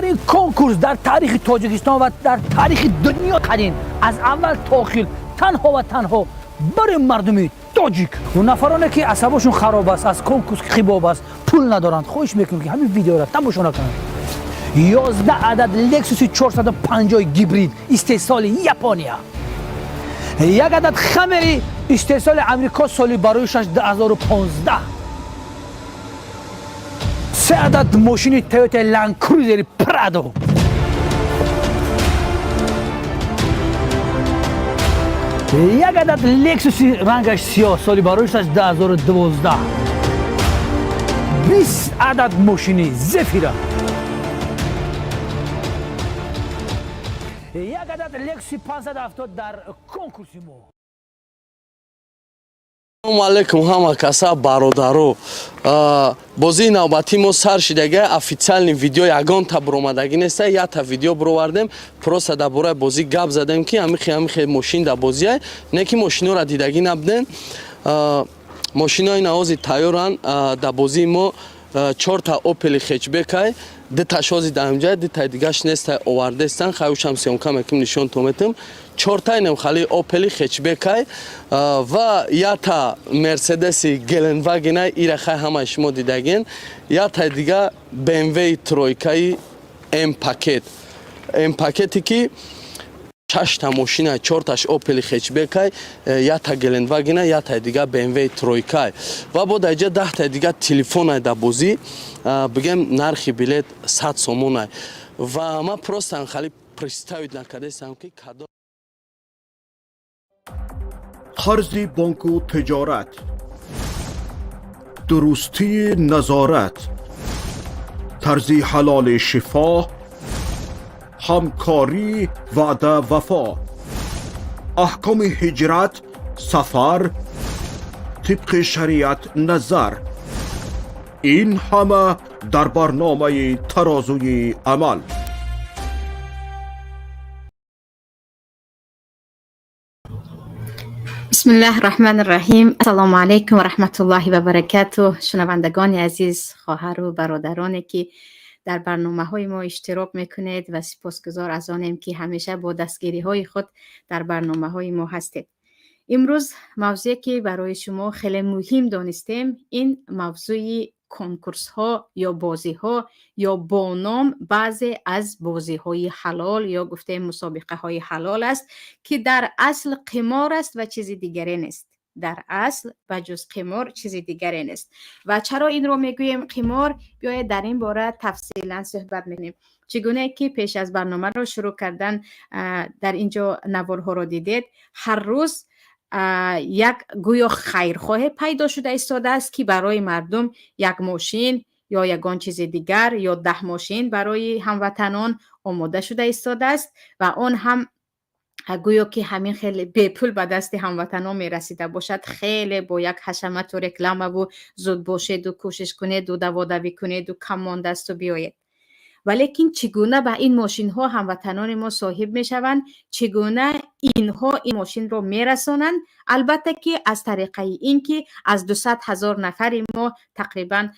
Ҳамин конкурс дар таърихи Тоҷикистон ва дар таърихи дунё қадим аз аввал то охир танҳо ва танҳо барои мардуми тоҷик. Нафароне ки асабошон хароб аст, аз конкурс хибоб аст, пул надоранд, хоҳиш мекунем, ки ҳамин видеоро тамошо накунанд. 11 адад Лексуси 450 гибрид истеҳсоли Япония, як адад Хаммери истеҳсоли Амрико соли барои 2015, се адад мошини Тойота Ланд Крузери Прадо, як адад Лексуси рангаш сиёҳ соли барои 2012, 20 адад мошини Зефира, як адад Лексуси 570 дар конкурси мо. Салому алейкум, ҳама каса, бародаро. Бозии навбатии мо сар шидага. Официальный видео ягонта буромадагӣ неста, якта видео буровардем, просто дар бораи бозӣ гап задем, ки ҳамихе ҳамихе мошин дар бозиай, не ки мошинора дидагӣ набудем. Мошинои навози тайёранд. Дар бозии мо чорта Опели хэтчбекай, дуташ ҳози дар ҳамҷай, дутаи дигаш нестай, овардестан. Хай, ушам съёмка мекунем, нишонтон метем. Чортаи немхали Опели хэтчбекай ва ята Мерседеси Геленвагенай, ира хай ҳамаи шумо дидагин, ятаи дига БМВ тройкаи М пакет, М пакете, ки шашта мошина: чорташ Опели хэтчбекай, ята Гелендвагена, ятаи дига БМВ тройкай ва бо даиҷа 10таи дига телефонай. Дар бозӣ, бигем, нархи билет 100 сомонай ва ман просто хали представить накардестам, ки кадом Қарзи бонку тиҷорат, дурустии назорат, тарзи ҳалоли шифо, ҳамкорӣ, ваъда, вафо, аҳкоми ҳиҷрат, сафар тибқи шариат назар, ин ҳама дар барномаи Тарозуи амал. بسم الله الرحمن الرحیم. السلام علیکم و رحمت الله و برکاته. شنوندگان عزیز، خواهر و برادرانی که در برنامه های ما اشتراک میکنید و سپاسگزار از آنیم که همیشه با دستگیری های خود در برنامه های ما هستید. امروز موضوعی که برای شما خیلی مهم دانستیم، این موضوع کنکورس ها یا بازی ها یا با نام بعضی از بازی های حلال یا گفته مسابقه های حلال است که در اصل قمار است و چیز دیگری نیست. در اصل و جز قمار چیز دیگری نیست. و چرا این رو میگوییم قمار؟ بیاید در این باره تفصیلا صحبت میکنیم. چگونه که پیش از برنامه رو شروع کردن در اینجا نوارها رو دیدید، هر روز یک گویا خیرخواه پیدا شده ایستاده است که برای مردم یک ماشین یا یگان چیز دیگر یا 10 ماشین برای هموطنان آماده شده ایستاده است و آن هم گویا که همین خیلی بی پول به دست هموطنان می رسیده باشد، خیلی با یک حشمت و رکلام و زود باشید و کوشش کنید و دوادوی کنید و کم مانده است و بیایید. ولیکن چگونه به این ماشین ها هموطنان ما صاحب می شوند؟ چگونه اینها این ماشین رو می رسانند؟ البته که از طریقه این که از 200 هزار نفر ما تقریبا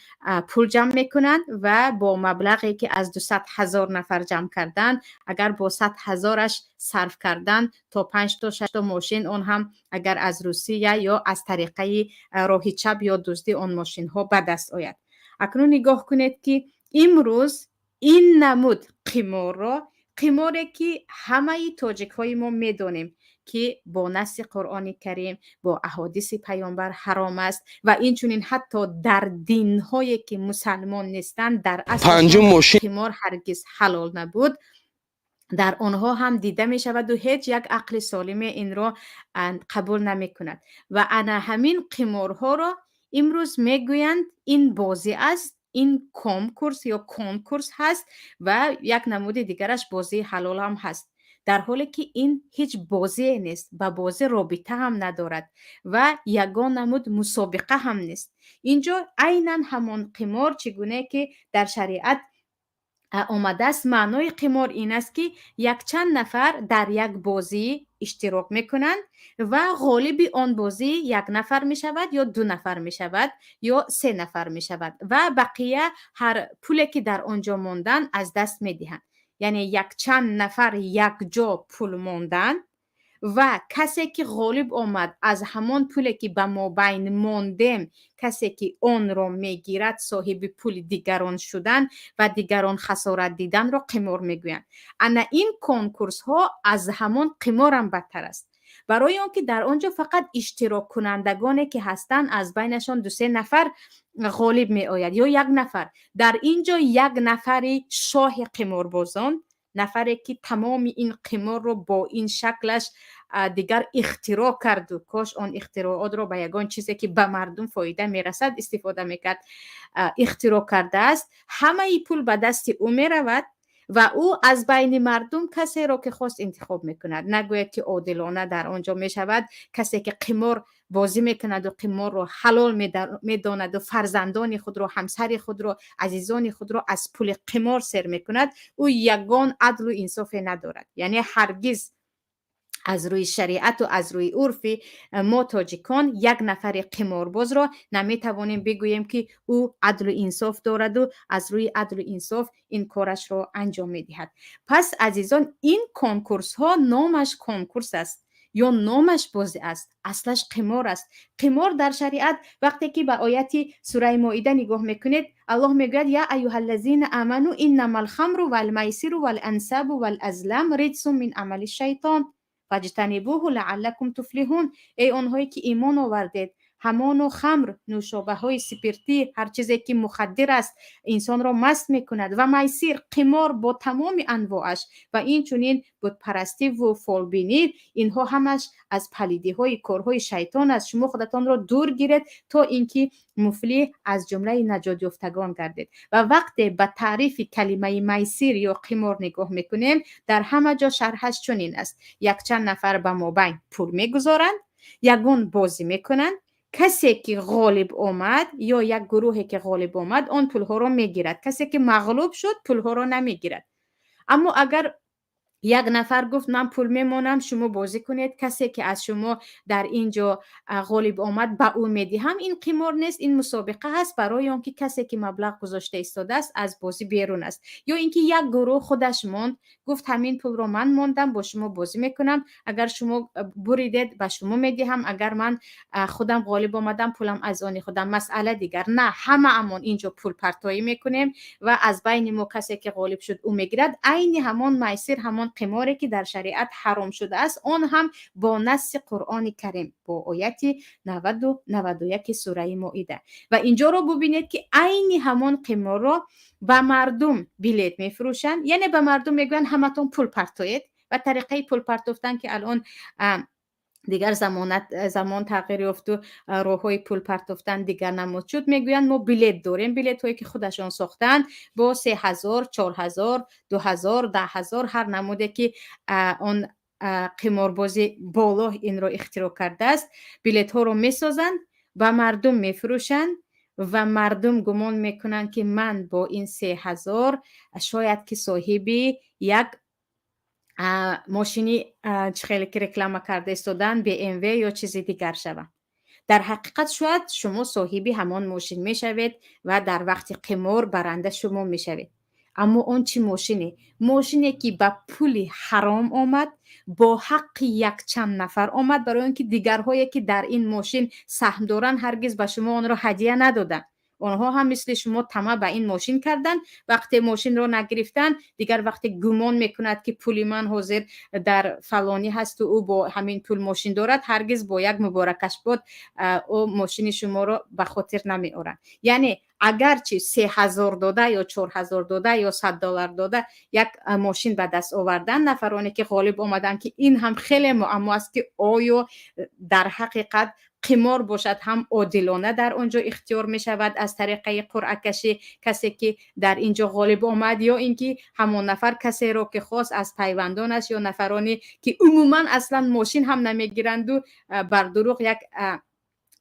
پول جمع میکنند و با مبلغی که از 200 هزار نفر جمع کردن، اگر با 100 هزارش صرف کردن تا 5 تا 6 تا ماشین، آن هم اگر از روسیه یا از طریقه راه چپ یا دزدی آن ماشین ها به دست آید. اکنون نگاه کنید که امروز این نمود قمار را، قماره که همه تاجیک های ما میدانیم که با نص قرآن کریم، با احادیث پیامبر حرام است و این چنین حتی در دین هایی که مسلمان نیستند، در اصل پنجم ماشین قمار هرگز حلال نبود، در آنها هم دیده می شود و هیچ یک عقل سالم این را قبول نمی کند. و انا همین قمارها را امروز میگویند این بازی است، این конкурс یا конкурс هست و یک نمود دیگرش بازی حلال هم هست، در حالی که این هیچ بازی نیست، با بازی رابطه هم ندارد و یگان نمود مسابقه هم نیست. اینجا عینا همان قمار، چگونه که در شریعت Омадааст, маънои қимор ин аст, ки якчанд нафар дар як бозӣ иштирок мекунанд ва ғолиби он бозӣ як нафар мешавад ё ду нафар мешавад ё се нафар мешавад ва бақия ҳар пуле, ки дар он ҷо мондан, аз даст медиҳанд. Яъне якчанд нафар якҷо пул мондан ва касе ки ғолиб омад, аз ҳамон пуле, ки ба мобайн мондем, касе ки онро мегирад, соҳиби пули дигарон шудан ва дигарон хасорат диданро қимор мегӯянд. Ана ин конкурсҳо аз ҳамон қиморам бадтар аст, барои он ки дар он ҷо фақат иштироккунандагоне ки ҳастанд, аз байнашон дусе нафар ғолиб меояд ё як нафар. Дар ин ҷо як нафари шоҳи қиморбозон, нафаре ки тамоми ин қиморро бо ин шаклаш дигар ихтироъ карду, кош он ихтироотро ба ягон чизе, ки ба мардум фоида мерасад, истифода мекард, ихтироъ кардааст, ҳамаи пул ба дасти ӯ меравад ва ӯ аз байни мардум касеро ки хост интихоб мекунад. Нагӯяд, ки одилона дар он ҷо мешавад. Касе ки қимор бозӣ мекунаду қиморро ҳалол медонаду фарзандони худро, ҳамсари худро, азизони худро аз пули қимор сер мекунад, ӯ ягон адлу инсофе надорад. Яъне ҳаргиз аз рӯи шариату аз рӯи урфи мо тоҷикон як нафари қиморбозро наметавонем бигӯем, ки ӯ адлу инсоф дораду аз рӯи адлу инсоф ин корашро анҷом медиҳад. Пас, азизон, ин конкурсҳо номаш конкурс аст ё номаш бозӣ аст, аслаш қимор аст. Қимор дар шариат, вақте ки ба ояти сураи Моида нигоҳ мекунед, Аллоҳ мегӯяд: «Я аюҳаллазина аману иннамал хамру валмайсиру валансабу валазлам риҷсун мин амали шайтон фаҷтанибуҳу лааллакум туфлиҳун». Эй онҳое ки имон овардед, ҳамоно хамр, нӯшобаҳои спиртӣ, ҳар чизе ки мухаддир аст, инсонро маст мекунад, ва майсир, қимор бо тамоми анвоаш, ва инчунин бутпарастиву фолбинӣ, инҳо ҳамаш аз палидиҳои корҳои шайтон аст. Шумо худатонро дур гиред, то ин ки муфлиҳ, аз ҷумлаи наҷотёфтагон гардед. Ва вақте ба таърифи калимаи майсир ё қимор нигоҳ мекунем, дар ҳама ҷо шарҳаш чунин аст: якчанд нафар ба мобайн пул мегузоранд, ягон бозӣ мекунанд, касе ки ғолиб омад ё як гурӯҳе ки ғолиб омад, он пулҳоро мегирад, касе ки мағлуб шуд, пулҳоро намегирад. Аммо агар як нафар гуфт: «Ман пул мемонам, шумо бозӣ кунед, касе ки аз шумо дар ин ҷо ғолиб омад, ба ӯ медиҳам», ин қимор нест, ин мусобиқа ҳаст, барои он ки касе ки маблағ гузошта истодааст, аз бозӣ берун аст. Ё ин ки як гурӯҳ худаш монд, гуфт: «Ҳамин пулро ман мондам, бо шумо бозӣ мекунам, агар шумо буридед, ба шумо медиҳам, агар ман худам ғолиб омадам, пулам аз они худам». Масъала дигар. На, ҳамаамон ин ҷо пулпартоӣ мекунем ва аз байни мо касе ки ғолиб шуд, ӯ мегирад. Айни ҳамон майсир, ҳамон қиморе ки дар шариат ҳаром шудааст, он ҳам бо насси Қуръони Карим, бо ояти 90-у 91-и сураи Моида. Ва инҷоро бубинед, ки айни ҳамон қиморро ба мардум билет мефурӯшанд, яъне ба мардум мегӯянд: «Ҳаматон пул партоед». Ва тариқаи пул партофтан, ки алон дигар замон тағйир ёфту роҳҳои пул партофтан дигар намуд шуд, мегӯянд: «Мо билет дорем». Билетҳое ки худашон сохтаанд бо 3000, 4000, 2000, 10,000, ҳар намуде ки он қиморбози боло инро ихтироъ кардааст, билетҳоро месозанд, ба мардум мефурӯшанд ва мардум гумон мекунанд, ки ман бо ин 3000 шояд ки соҳиби як мошини, чӣ хеле ки реклама карда истодаанд, БМВ ё чизи дигар шавам. Дар ҳақиқат шояд шумо соҳиби ҳамон мошин мешавед ва дар вақти қимор баранда шумо мешавед, аммо он чӣ мошине? Мошине ки ба пули ҳаром омад, бо ҳаққи якчанд нафар омад, барои он ки дигарҳое ки дар ин мошин саҳм доранд, ҳаргиз ба шумо онро ҳадия надоданд. Онҳо ҳам мисли шумо тамаъ ба ин мошин карданд. Вақте мошинро нагирифтанд, дигар вақте гумон мекунад, ки пули ман ҳозир дар фалонӣ ҳасту ӯ бо ҳамин пул мошин дорад, ҳаргиз бо як муборакашбод ӯ мошини шуморо ба хотир намеорад. Яъне агарчи 3000 дода ё 4000 дода ё 100 доллар дода як мошин ба даст овардан, нафароне ки ғолиб омаданд, ки ин ҳам хеле муаммо аст, ки оё дар ҳақиқат қимор бошад ҳам одилона дар он ҷо ихтиёр мешавад аз тариқаи қуръакашӣ касе ки дар ин ҷо ғолиб омад, ё ин ки ҳамон нафар касеро ки хост аз пайвандонаш ё нафароне ки умуман аслан мошин ҳам намегиранду, бар дурӯғ як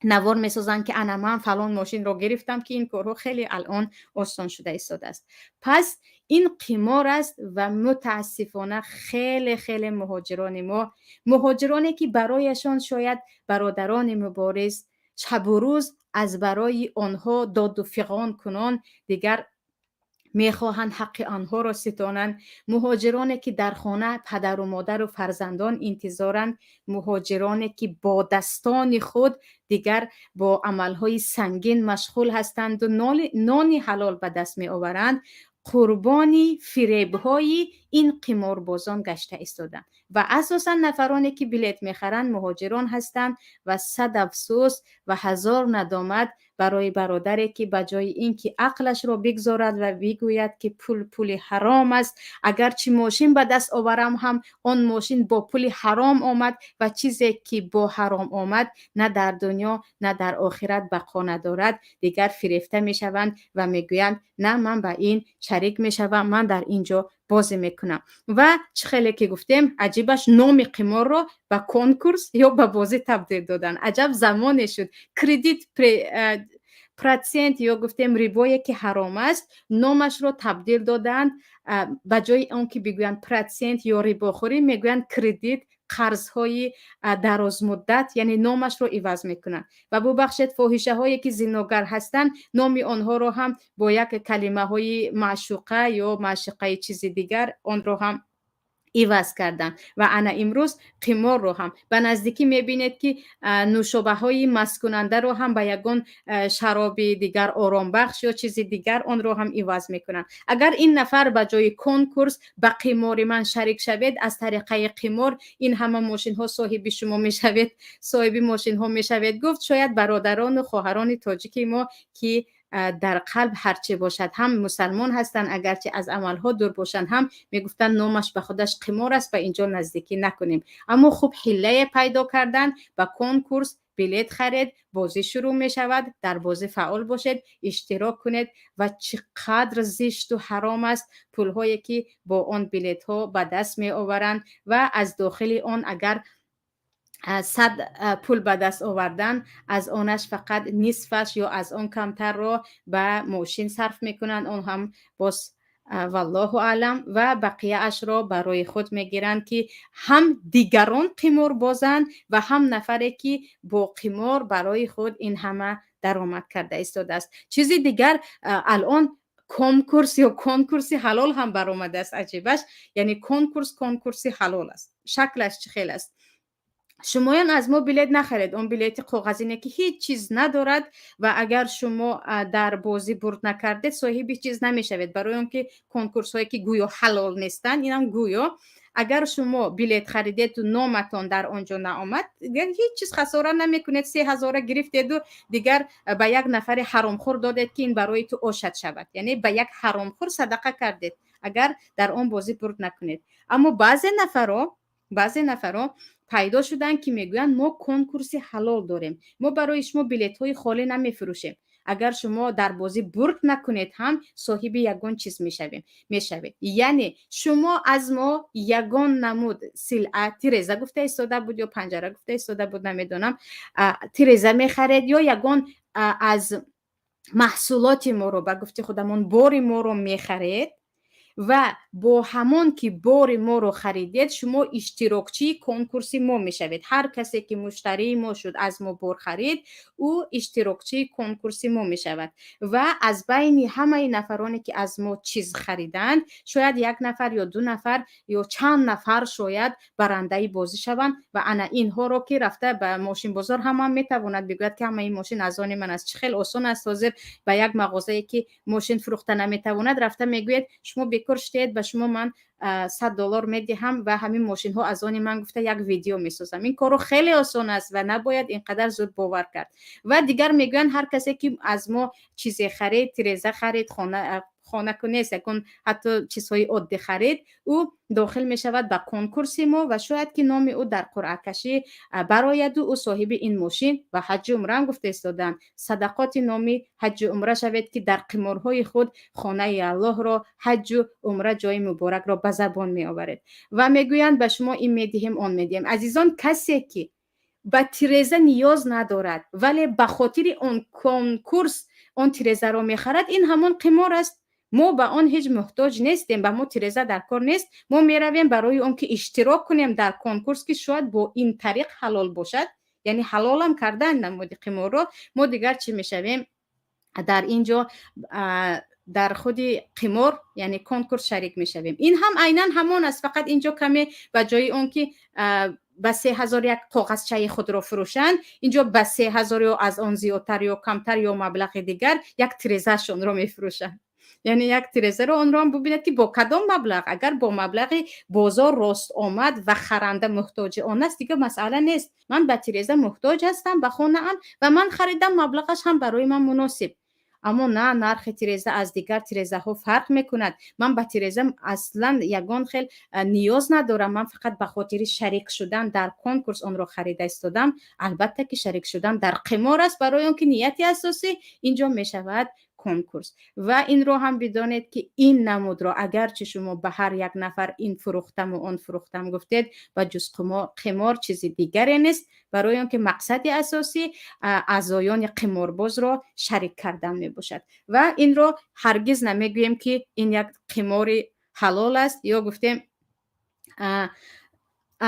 навор месозанд, ки ана ман фалон мошинро гирифтам, ки ин корҳо хеле алон осон шуда истодааст. Пас Ин қимор аст ва мутаассифона хеле хеле муҳоҷирони мо, муҳоҷироне ки барояшон шояд бародарони мубориз шабу рӯз аз барои онҳо доду фиғон кунон дигар мехоҳанд ҳаққи онҳоро ситонанд, муҳоҷироне ки дар хона падару модару фарзандон интизоранд, муҳоҷироне ки бо дастони худ дигар бо амалҳои сангин машғул ҳастанду нони ҳалол ба даст меоваранд, қурбони фиребҳои ин қиморбозон гашта истоданд. Ва асосан нафароне ки билет мехаранд, муҳоҷирон ҳастанд. Ва сад афсӯс ва ҳазор надомат барои бародаре ки ба ҷои ин ки ақлашро бигзорад ва бигӯяд ки пул пули ҳаром аст, агарчи мошин ба даст оварам ҳам, он мошин бо пули ҳаром омад ва чизе ки бо ҳаром омад, на дар дунё, на дар охират бақо надорад, дигар фирефта мешаванд ва мегӯянд: «На, ман ба ин шарик мешавам, ман дар ин ҷо бозӣ мекунам». Ва чӣ хеле ки гуфтем, аҷибаш, номи қиморро ба конкурс ё ба бозӣ табдил доданд. Аҷаб замоне шуд! Кредит, процент ё гуфтем рибое ки ҳаром аст, номашро табдил доданд. Ба ҷои он ки бигӯянд процент ё рибохӯрӣ, мегӯянд кредит, қарзҳои дарозмуддат, яъне номашро иваз мекунанд. Ва бубахшед, фоҳишаҳое ки зиногар ҳастанд, номи онҳоро ҳам бо як калимаҳои маъшуқа ё маъшуқаи чизи дигар онро ҳам иваз карданд. Ва ана имрӯз қиморро ҳам ба наздикӣ мебинед, ки нӯшобаҳои масткунандаро ҳам ба ягон шароби дигар, оромбахш ё чизи дигар онро ҳам иваз мекунанд. Агар ин нафар ба ҷои конкурс ба қимори ман шарик шавед, аз тариқаи қимор ин ҳама мошинҳо соҳиби шумо мешавед, соҳиби мошинҳо мешавед, гуфт, шояд бародарону хоҳарони тоҷики мо, ки дар қалб ҳарче бошад ҳам мусалмон ҳастанд, агарчи аз амалҳо дур бошанд ҳам, мегуфтанд: «Номаш ба худаш қимор аст, ба инҷо наздикӣ накунем». Аммо хуб ҳиллае пайдо карданд: ба конкурс билет харед, бозӣ шурӯъ мешавад, дар бозӣ фаъол бошед, иштирок кунед. Ва чӣ қадр зишту ҳаром аст пулҳое ки бо он билетҳо ба даст меоваранд. Ва аз дохили он агар 100 пул ба даст овардан, аз онаш фақат нисфаш ё аз он камтарро ба мошин сарф мекунанд, он ҳам боз валлоҳу аълам, ва бақияашро барои худ мегиранд, ки ҳам дигарон қиморбозанд ва ҳам нафаре ки бо қимор барои худ ин ҳама даромад карда истодааст. Чизи дигар, алон конкурс ё конкурси ҳалол ҳам баромадааст. Аҷибаш, яъне конкурс конкурси ҳалол аст. Шаклаш чӣ хел аст? Шумоён аз мо билет нахаред, он билети коғазине ки ҳеҷ чиз надорад ва агар шумо дар бозӣ бурд накардед, соҳиби чиз намешавед. Барои он ки конкурсҳое ки гӯё ҳалол нестанд, инам гӯё, агар шумо билет харидеду номатон дар он ҷо наомад, ҳеҷ чиз хасора намекунед. 3000-а гирифтеду дигар ба як нафари ҳаромхӯр додед, ки ин барои ту ошад шавад, яъне ба як ҳаромхӯр садақа кардед, агар дар он бозӣ бурд накунед. Аммо баъзе нафаро пайдо шуданд, ки мегӯянд: «Мо конкурси ҳалол дорем, мо барои шумо билетҳои холӣ намефурӯшем, агар шумо дар бозӣ бурд накунед ҳам, соҳиби ягон чиз мешавед». Яъне шумо аз мо ягон намуд силъа, тиреза гуфта истода буд ё панҷара гуфта истода буд, намедонам, тиреза мехаред ё ягон аз маҳсулоти моро, ба гуфти худамон, бори моро мехаред ва бо ҳамон ки бори моро харидед, шумо иштирокчии конкурси мо мешавед. Ҳар касе ки муштарии мо шуд, аз мо бор харид, ӯ иштирокчии конкурси мо мешавад ва аз байни ҳамаи нафароне ки аз мо чиз хариданд, шояд як нафар ё ду нафар ё чанд нафар шояд барандаи бозӣ шаванд. Ва ана инҳоро ки рафта ба мошинбозор ҳама метавонад бигӯяд, ки ҳамаи мошин аз они ман аст. Чӣ хел осон аст! Ҳозир ба як мағозае ки мошин фурӯхта наметавонад рафта мегӯяд: «Шумо бекор шудед, ба шумо ман 100 доллар медиҳам ва ҳамин мошинҳо аз они ман», гуфта як видео месозам. Ин корро хеле осон аст ва набояд ин қадар зуд бовар кард. Ва дигар мегӯянд: ҳар касе ки аз мо чизе харид, тиреза харид, хонаку нест, ягон ҳатто чизҳои оддӣ харид, ӯ дохил мешавад ба конкурси мо ва шояд ки номи ӯ дар қуръакашӣ барояду ӯ соҳиби ин мошин ва ҳаҷҷу умраам гуфта истоданд. Садақоти номи ҳаҷҷу умра шавед, ки дар қиморҳои худ хонаи Аллоҳро, ҳаҷҷу умра, ҷои муборакро ба забон меоваред. Ва мегӯянд: ба шумо ин медиҳем, он медиҳем. Азизон, касе ки ба тиреза ниёз надорад, вале ба хотири он конкурс он тирезаро мехарад, ин ҳамон қимор аст. Мо ба он ҳеҷ муҳтоҷ нестем, ба мо тиреза дар кор нест. Мо меравем барои он ки иштирок кунем дар конкурс, ки шояд бо ин тариқ ҳалол бошад, яъне ҳалолам кардан намуди қиморро. Мо дигар чӣ мешавем дар ин ҷо? Дар худи қимор, яъне конкурс, шарик мешавем. Ин ҳам айнан ҳамон аст, фақат ин ҷо каме ба ҷои он ки ба 3000 як коғазчаи худро фурӯшанд, инҷо ба 3000 ё аз он зиёдтар ё камтар ё маблағи дигар як тирезаашонро мефурӯшанд, яъне як тирезаро. Онро ҳам бубинед, ки бо кадом маблағ. Агар бо маблағи бозор рост омад ва харанда муҳтоҷи он аст, дигар масъала нест. Ман ба тиреза муҳтоҷ ҳастам ба хонаам ва ман харидам, маблағаш ҳам барои ман муносиб. Аммо на, нархи тиреза аз дигар тирезаҳо фарқ мекунад, ман ба тиреза аслан ягон хел ниёз надорам, ман фақат ба хотири шарик шудан дар конкурс онро харида истодам. Албатта ки шарик шудан дар қимор аст, барои он ки нияти асосӣ инҷо мешавад конкурс. Ва инро ҳам бидонед, ки ин намудро агарчи шумо ба ҳар як нафар ин фурӯхтаму он фурӯхтам гуфтед, ба ҷуз қимор чизи дигаре нест, барои он ки мақсади асосӣ аъзоёни қиморбозро шарик кардан мебошад. Ва инро ҳаргиз намегӯем, ки ин як қимори ҳалол аст ё гуфтем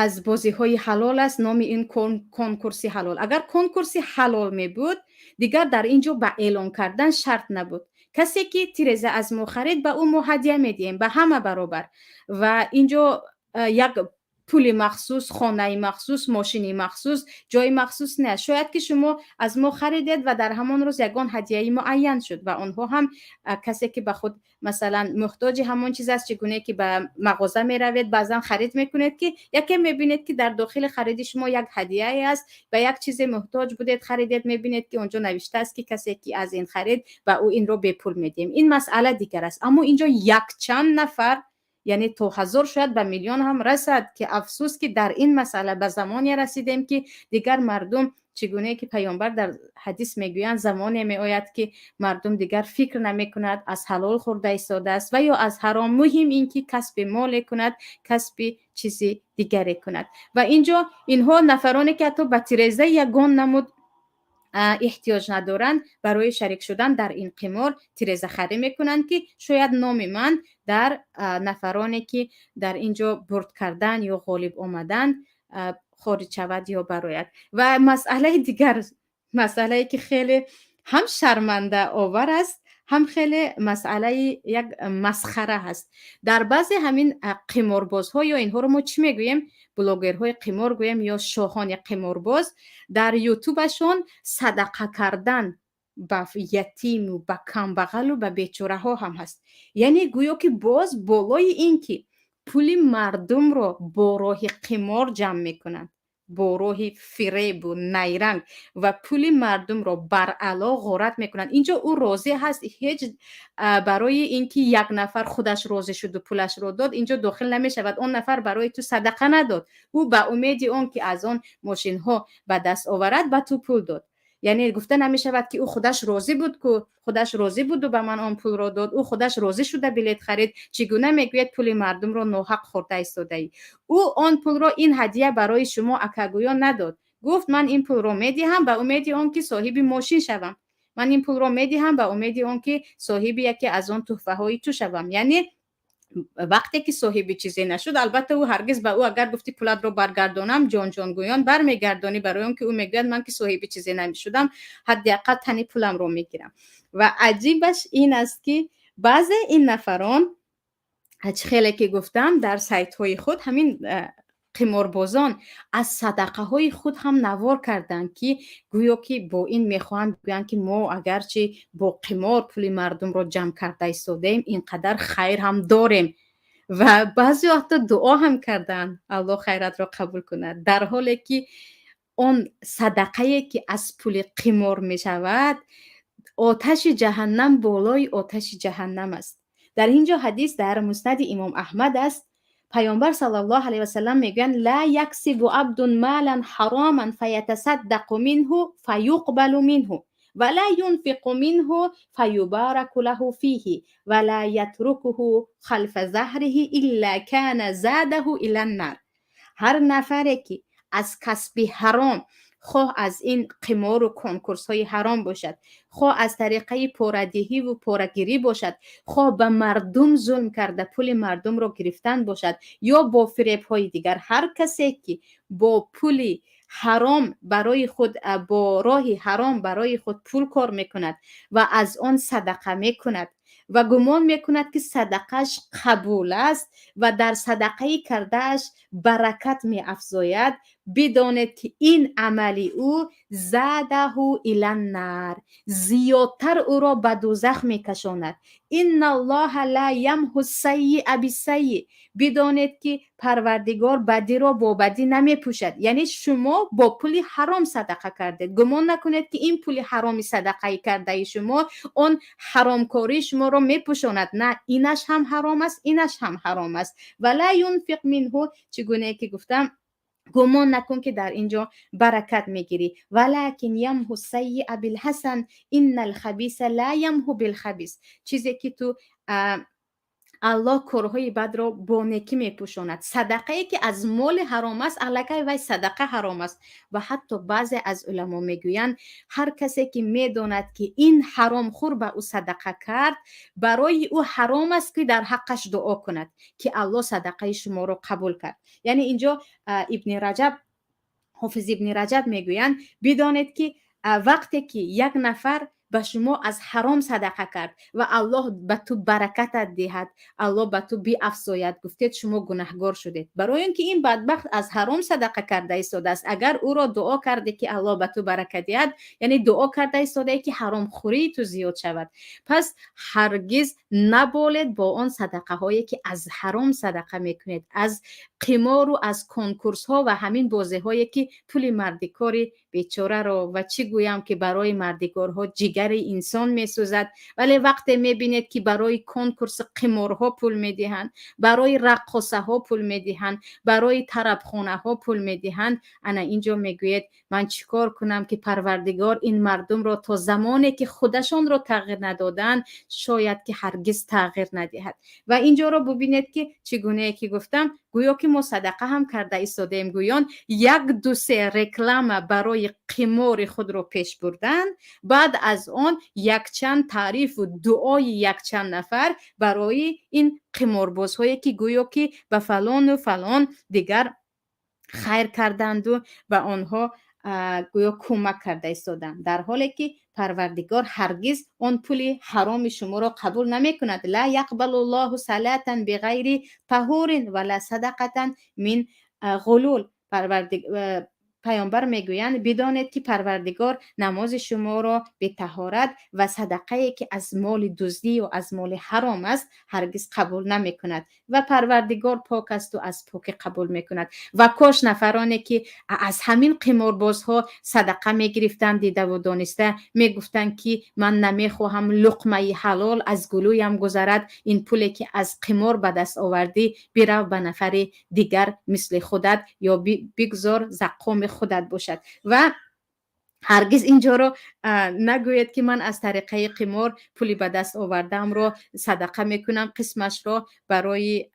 аз бозиҳои ҳалол аст, номи ин конкурси ҳалол. Агар конкурси ҳалол мебуд, дигар дар ин ҷо ба эълон кардан шарт набуд. Касе ки тиреза аз мо харид, ба ӯ мо ҳадя медиҳем, ба ҳама баробар, ва ин ҷо як пули махсус, хонаи махсус, мошини махсус, ҷои махсус не. Шояд ки шумо аз мо харидед ва дар ҳамон рӯз ягон ҳадияи муайян шуд ва онҳо ҳам, касе ки ба худ, масалан, муҳтоҷи ҳамон чиз аст. Чӣ гуне ки ба мағоза меравед, баъзан харид мекунед, ки яке мебинед, ки дар дохили хариди шумо як ҳадияе аст. Ба як чизе муҳтоҷ будед, харидед, мебинед, ки онҷо навиштааст, ки касе ки аз ин харид, ба ӯ инро бепул медиҳем. Ин масъала дигар аст. Аммо инҷо якчанд нафар, яъне то ҳазор, шояд ба миллион ҳам расад, ки афсӯс, ки дар ин масъала ба замоне расидем, ки дигар мардум, чӣ гуне ки паёмбар дар ҳадис мегӯянд, замоне меояд, ки мардум дигар фикр намекунад, аз ҳалол хӯрда истодааст ва ё аз ҳаром, муҳим ин ки касби моле кунад, касби чизи дигаре кунад. Ва инҷо инҳо нафароне ки ҳатто ба тиреза ягон намуд эҳтиёҷ надоранд, барои шарик шудан дар ин қимор тирезахарӣ мекунанд, ки шояд номи ман дар нафароне ки дар ин ҷо бурд кардан ё ғолиб омаданд, хориҷ шавад ё барояд. Ва масъалаи дигар, масъалае ки хеле ҳам шармандаовар аст, ҳам хеле масъалаи як масхара ҳаст, дар баъзе ҳамин қиморбозҳо, ё инҳоро мо чӣ мегӯем, блогерҳои қимор гӯем ё шоҳони қиморбоз, дар ютубашон садақа кардан ба ятиму ба камбағалу ба бечораҳо ҳам ҳаст. Яъне гӯё ки боз болои ин ки пули мардумро бо роҳи қимор ҷамъ мекунанд, бо роҳи фиребу найранг, ва пули мардумро баръало ғорат мекунанд. Инҷо ӯ розӣ ҳаст, ҳеҷ барои ин ки як нафар худаш розӣ шуду пулашро дод, инҷо дохил намешавад. Он нафар барои ту садақа надод, ӯ ба умеди он ки аз он мошинҳо ба даст оварад, ба ту пул дод. Яъне гуфта намешавад, ки ӯ худаш розӣ буд, ку худаш розӣ буду ба ман он пулро дод, ӯ худаш розӣ шуда билет харид. Чӣ гуна мегӯяд, пули мардумро ноҳақ хӯрда истодаӣ? Ӯ он пулро ин ҳадия барои шумо, акагӯё, надод. Гуфт: «Ман ин пулро медиҳам ба умеди он ки соҳиби мошин шавам, ман ин пулро медиҳам ба умеди он ки соҳиби яке аз он тӯҳфаҳои ту шавам». Яъне вақте ки соҳиби чизе нашуд, албатта ӯ ҳаргиз ба ӯ агар гуфти пулатро баргардонам, ҷонҷонгӯён бармегардонӣ, барои он ки ӯ мегӯяд: «Ман ки соҳиби чизе намешудам, ҳадди ақал тани пуламро мегирам». Ва аҷибаш ин аст, ки баъзе ин нафарон, чӣ хеле ки гуфтам, дар сайтҳои худ ҳамин қиморбозон аз садақаҳои худ ҳам навор карданд, ки гӯё ки бо ин мехоҳанд гӯянд, ки мо агарчи бо қимор пули мардумро ҷамъ карда истодаем, ин қадар хайр ҳам дорем. Ва баъзе вақто дуо ҳам карданд, Аллоҳ хайратро қабул кунад, дар ҳоле ки он садақае ки аз пули қимор мешавад, оташи ҷаҳаннам болои оташи ҷаҳаннам аст. Дар ин ҷо ҳадис дар Муснади Имом Аҳмад аст. Паёмбар саллаллоҳу алайҳи васалам мегӯянд: «Ла яксибу абдун малан ҳароман фаятасаддақу минҳу фаюқбалу минҳу ва ла юнфиқу минҳу фаюбараку лаҳу фиҳи ва ла ятрукуҳу халфа заҳриҳи илла кана задаҳу ила ннар». Ҳар нафаре ки аз касби ҳаром Хоҳ аз ин қимору конкурсҳои ҳаром бошад, хоҳ аз тариқаи порадиҳиву порагирӣ бошад, хоҳ ба мардум зулм карда пули мардумро гирифтан бошад ё бо фиребҳои дигар, ҳар касе ки бо пули ҳаром барои худ, бо роҳи ҳаром барои худ пул кор мекунад ва аз он садақа мекунад ва гумон мекунад, ки садақааш қабул аст ва дар садақаи кардааш баракат меафзояд, бидонед, ки ин амали ӯ زاده إلى النار, зиёдтар ӯро ба дӯзах мекашонад. إن الله لا يمحو السيئة بالسيئة. Бидонед, ки Парвардигор бадиро бо бадӣ намепӯшад. Яъне шумо бо пули ҳаром садақа кардед, гумон накунед, ки ин пули ҳароми садақаи кардаи шумо он ҳаромкории шуморо мепӯшонад. На, инаш ҳам ҳаром аст, инаш ҳам ҳаром аст. ولا ينفق منه, чӣ гунае ки гуфтам, гумон накун, ки дар ин ҷо баракат мегирӣ. ولكن يمحو السيئة بالحسنة إن الخبيث لا يمحو بالخبيث. Чизе ки ту, Аллоҳ корҳои бадро бо некӣ мепӯшонад. Садақае ки аз моли ҳаром аст, аллакай вай садақа ҳаром аст. Ва ҳатто баъзе аз уламо мегӯянд, ҳар касе ки медонад, ки ин ҳаромхӯр ба ӯ садақа кард, барои ӯ ҳаром аст, ки дар ҳаққаш дуо кунад, ки Аллоҳ садақаи шуморо қабул кард. Яъне инҷо Ибни Раҷаб, Ҳофиз Ибни Раҷаб мегӯянд, бидонед, ки вақте ки як нафар ба шумо аз ҳаром садақа кард ва Аллоҳ ба ту баракатат диҳад, Аллоҳ ба ту биафзояд гуфтед, шумо гунаҳгор шудед, барои он ки ин бадбахт аз ҳаром садақа карда истодааст. Агар ӯро дуо карде, ки Аллоҳ ба ту баракат диҳад, яъне дуо карда истодае, ки ҳаромхӯрии ту зиёд шавад. Пас ҳаргиз наболед бо он садақаҳое, ки аз ҳаром садақа мекунед, аз қимору аз конкурсҳо ва ҳамин бозиҳое, ки пули мардикори бечораро, ва чӣ гӯям, ки барои мардикорҳо ҷигари инсон месӯзад. Вале вақте мебинед, ки барои конкурси қиморҳо пул медиҳанд, барои раққосаҳо пул медиҳанд, барои тарабхонаҳо пул медиҳанд, ана инҷо мегӯед: ман чӣ кор кунам, ки Парвардигор ин мардумро то замоне ки худашонро тағйир надоданд, шояд ки ҳаргиз тағйир надиҳад. Ва инҷоро бубинед, ки чӣ гунае ки гуфтам, гӯё ки мо садақа ҳам карда истодаем, гӯён як ду се реклама барои қимори худро пеш бурдан, баъд аз он якчанд таърифу дуои якчанд нафар барои ин қиморбозҳое, ки гӯё ки ба фалону фалон дигар хайр карданду ба онҳо гӯё кӯмак карда истоданд, дар ҳоле ки Парвардигор ҳаргиз он пули ҳароми шуморо қабул намекунад. لا يقبل الله صلاة بغير طهور ولا صدقة من غلول. Паёмбар мегӯянд, бидонед, ки Парвардигор намози шуморо бетаҳорат ва садақае, ки аз моли дуздӣ ё аз моли ҳаром аст, ҳаргиз қабул намекунад. Ва Парвардигор пок асту аз покӣ қабул мекунад. Ва кош нафароне, ки аз ҳамин қиморбозҳо садақа мегирифтанд, дидаву дониста мегуфтанд, ки ман намехоҳам луқмаи ҳалол аз гулӯям гузарад, ин пуле, ки аз қимор ба даст овардӣ, бирав ба нафари дигар мисли худат ё бигзор заққоми худат бошад. Ва ҳаргиз инҷоро нагӯед, ки ман аз тариқаи қимор пули ба даст овардаамро садақа мекунам, қисмашро барои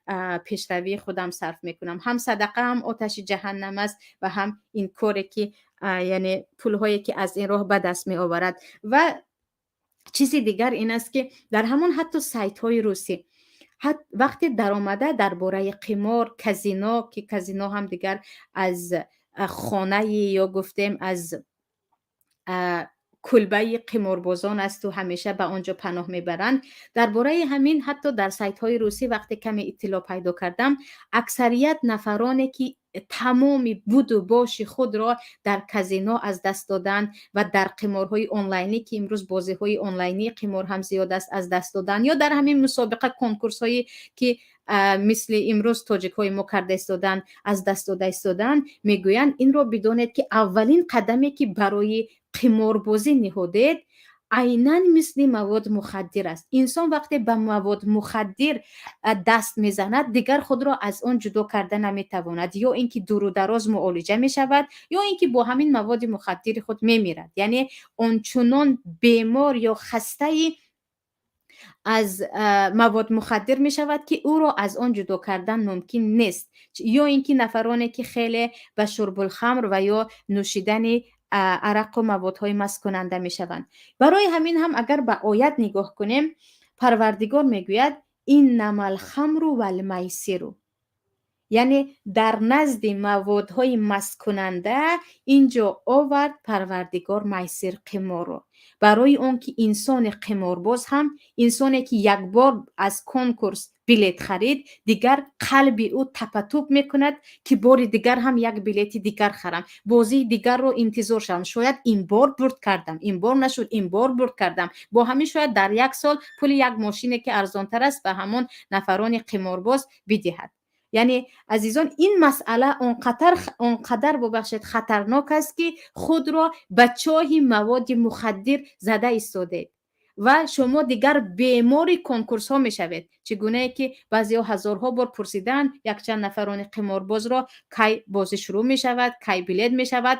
пешравии худам сарф мекунам. Ҳам садақа ҳам оташи ҷаҳаннам аст ва ҳам ин коре, ки яъне пулҳое, ки аз ин роҳ ба даст меоварад. Ва чизи дигар ин аст, ки дар ҳамон ҳатто сайтҳои русӣ вақте даромада дар бораи қимор, казино, ки казино ҳам дигар аз хонаи ё гуфтем аз кулбаи қиморбозон асту ҳамеша ба он ҷо паноҳ мебаранд, дар бораи ҳамин ҳатто дар сайтҳои русӣ вақте каме иттилоъ пайдо кардам, аксарият нафароне, ки тамоми буду боши худро дар казино аз даст доданд ва дар қиморҳои онлайнӣ, ки имрӯз бозиҳои онлайнии қимор ҳам зиёд аст, аз даст доданд, ё дар ҳамин мусобиқа, конкурсҳое, ки мисли имрӯз тоҷикҳои мо карда истоданд, аз даст дода истоданд, мегӯянд: инро бидонед, ки аввалин қадаме, ки барои қиморбозӣ ниҳодед, айнан мисли маводи мухаддир аст. Инсон вақте ба маводи мухаддир даст мезанад, дигар худро аз он ҷудо карда наметавонад, ё ин ки дуру дароз муолиҷа мешавад, ё ин ки бо ҳамин маводи мухаддири худ мемирад. Яъне ончунон бемор ё хастаи аз мавод мухаддир мешавад, ки ӯро аз он ҷудо кардан мумкин нест. Ё ин ки нафароне, ки хеле ба شرب الخمر ва ё нӯшидани Арақу маводҳои масткунанда мешаванд. Барои ҳамин ҳам, агар ба оят нигоҳ кунем, Парвардигор мегӯяд: إنما الخمر والميسر, яъне дар назди маводҳои масткунанда ин ҷо овард Парвардигор майсир, қиморро, барои он ки инсони қиморбоз ҳам, инсоне ки якбор аз конкурс билет харид, дигар қалби ӯ тапатуп мекунад, ки бори дигар ҳам як билети дигар харам, бозии дигарро интизор шавам, шояд ин бор бурд кардам, ин бор нашуд, ин бор бурд кардам. Бо ҳамин шояд дар як сол пули як мошине, ки арзонтар аст, ба ҳамон нафарони қиморбоз бидиҳад. Яъне, азизон, ин масъала онқадар, бубахшед, хатарнок аст, ки худро ба чоҳи маводи мухаддир зада истодед ва шумо дигар бемори конкурсҳо мешавед. Чӣ гунае ки баъзеҳо ҳазорҳо бор пурсидаанд якчанд нафарони қиморбозро: кай бозӣ шурӯъ мешавад, кай билет мешавад,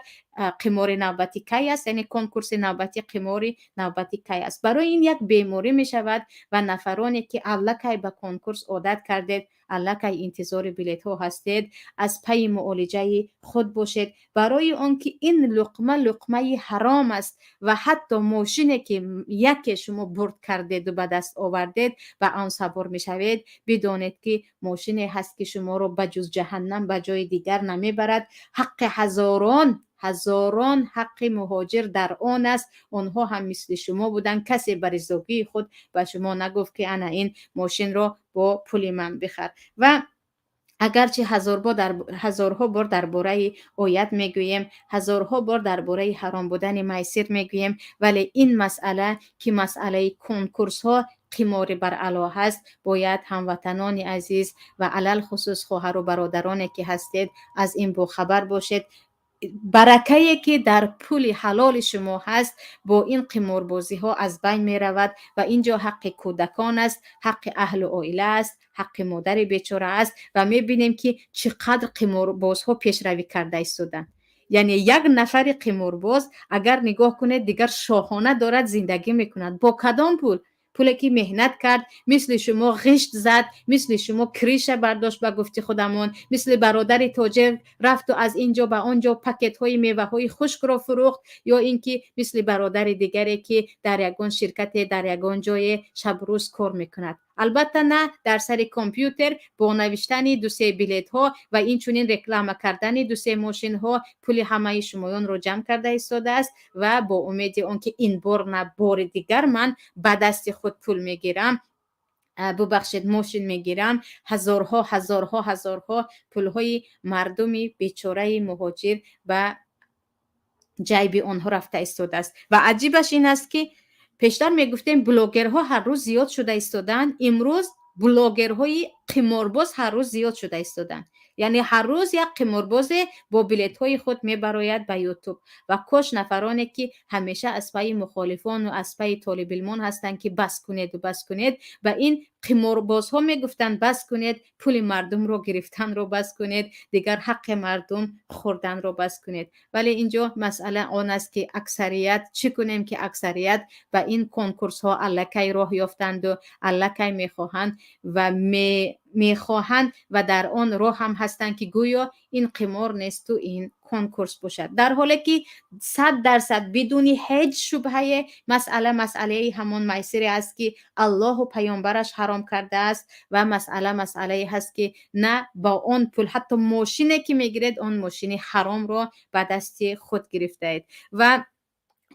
қимори навбатӣ кай аст, яъне конкурси навбатӣ, қимори навбатӣ кай аст? Барои ин як беморӣ мешавад. Ва нафароне ки аллакай ба конкурс одат кардед, аллакай интизори билетҳо ҳастед, аз пайи муолиҷаи худ бошед, барои он ки ин луқма луқмаи ҳаром аст. Ва ҳатто мошине ки яке шумо бурд кардеду ба даст овардед, ба он савор мешавед, бидонед, ки мошине ҳаст, ки шуморо ба ҷуз ҷаҳаннам ба ҷои дигар намебарад. Ҳаққи ҳазорон ҳазорон ҳаққи муҳоҷир дар он аст. Онҳо ҳам мисли шумо буданд. Касе ба ризогии худ ба шумо нагуфт, ки ана ин мошинро бо пули ман бихар. Ва агарчи ҳазорҳо бор дар бораи оят мегӯем, ҳазорҳо бор дар бораи ҳаром будани майсир мегӯем, вале ин масъала, ки масъалаи конкурсҳо, қимори баръало ҳаст, бояд ҳамватанони азиз ва алалхусус хоҳару бародароне ки ҳастед, аз ин бохабар бошед. Баракае ки дар пули ҳалоли шумо ҳаст, бо ин қиморбозиҳо аз байн меравад. Ва ин ҷо ҳаққи кӯдакон аст, ҳаққи аҳлу оила аст, ҳаққи модари бечора аст. Ва мебинем, ки чӣ қадр қиморбозҳо пешравӣ карда истоданд. Яъне як нафари қиморбоз, агар нигоҳ кунед, дигар шоҳона дорад зиндагӣ мекунад. Бо кадом пул? Пуле ки меҳнат кард, мисли шумо ғишт зад, мисли шумо крыша бардошт, ба гуфти худамон, мисли бародари тоҷир рафту аз ин ҷо ба он ҷо пакетҳои меваҳои хушкро фурӯхт, ё ин ки мисли бародари дигаре, ки дар ягон ширкате, дар ягон ҷое шабрӯз кор мекунад, албатта на дар сари компютер, бо навиштани дусе билетҳо ва инчунин реклама кардани дусе мошинҳо пули ҳамаи шумоёнро ҷамъ карда истодааст. Ва бо умеди он ки ин бор на, бори дигар ман ба дасти худ пул мегирам, бубахшед, мошин мегирам, ҳазорҳо, ҳазорҳо, ҳазорҳо пулҳои мардуми бечораи муҳоҷир ба ҷайби онҳо рафта истодааст. Ва аҷибаш ин аст, ки пештар мегуфтем, блогерҳо ҳар рӯз зиёд шуда истодаанд, имрӯз блогерҳои қиморбоз ҳар рӯз зиёд шуда истодаанд. Яъне ҳар рӯз як қиморбозе бо билетҳои худ мебарояд ба Ютуб. Ва кош нафароне ки ҳамеша аз пайи мухолифону аз пайи толибилмон ҳастанд, ки бас кунеду бас кунед, ба ин қиморбозҳо мегуфтанд: бас кунед, пули мардумро гирифтанро бас кунед, дигар ҳаққи мардум хӯрданро бас кунед. Вале инҷо масъала он аст, ки аксарият, чӣ кунем, ки аксарият ба ин конкурсҳо аллакай роҳ ёфтанду аллакай мехоҳанд ва мехоҳанд ва дар он роҳ ҳам ҳастанд, ки гӯё ин қимор несту ин конкурс бошад, дар ҳоле ки 100%, бидуни ҳеҷ шубҳае, масъала масъалаи ҳамон майсире аст, ки Аллоҳу паёмбараш ҳаром кардааст. Ва масъала масъалае ҳаст, ки на бо он пул, ҳатто мошине ки мегиред, он мошини ҳаромро ба дасти худ гирифтаед. Ва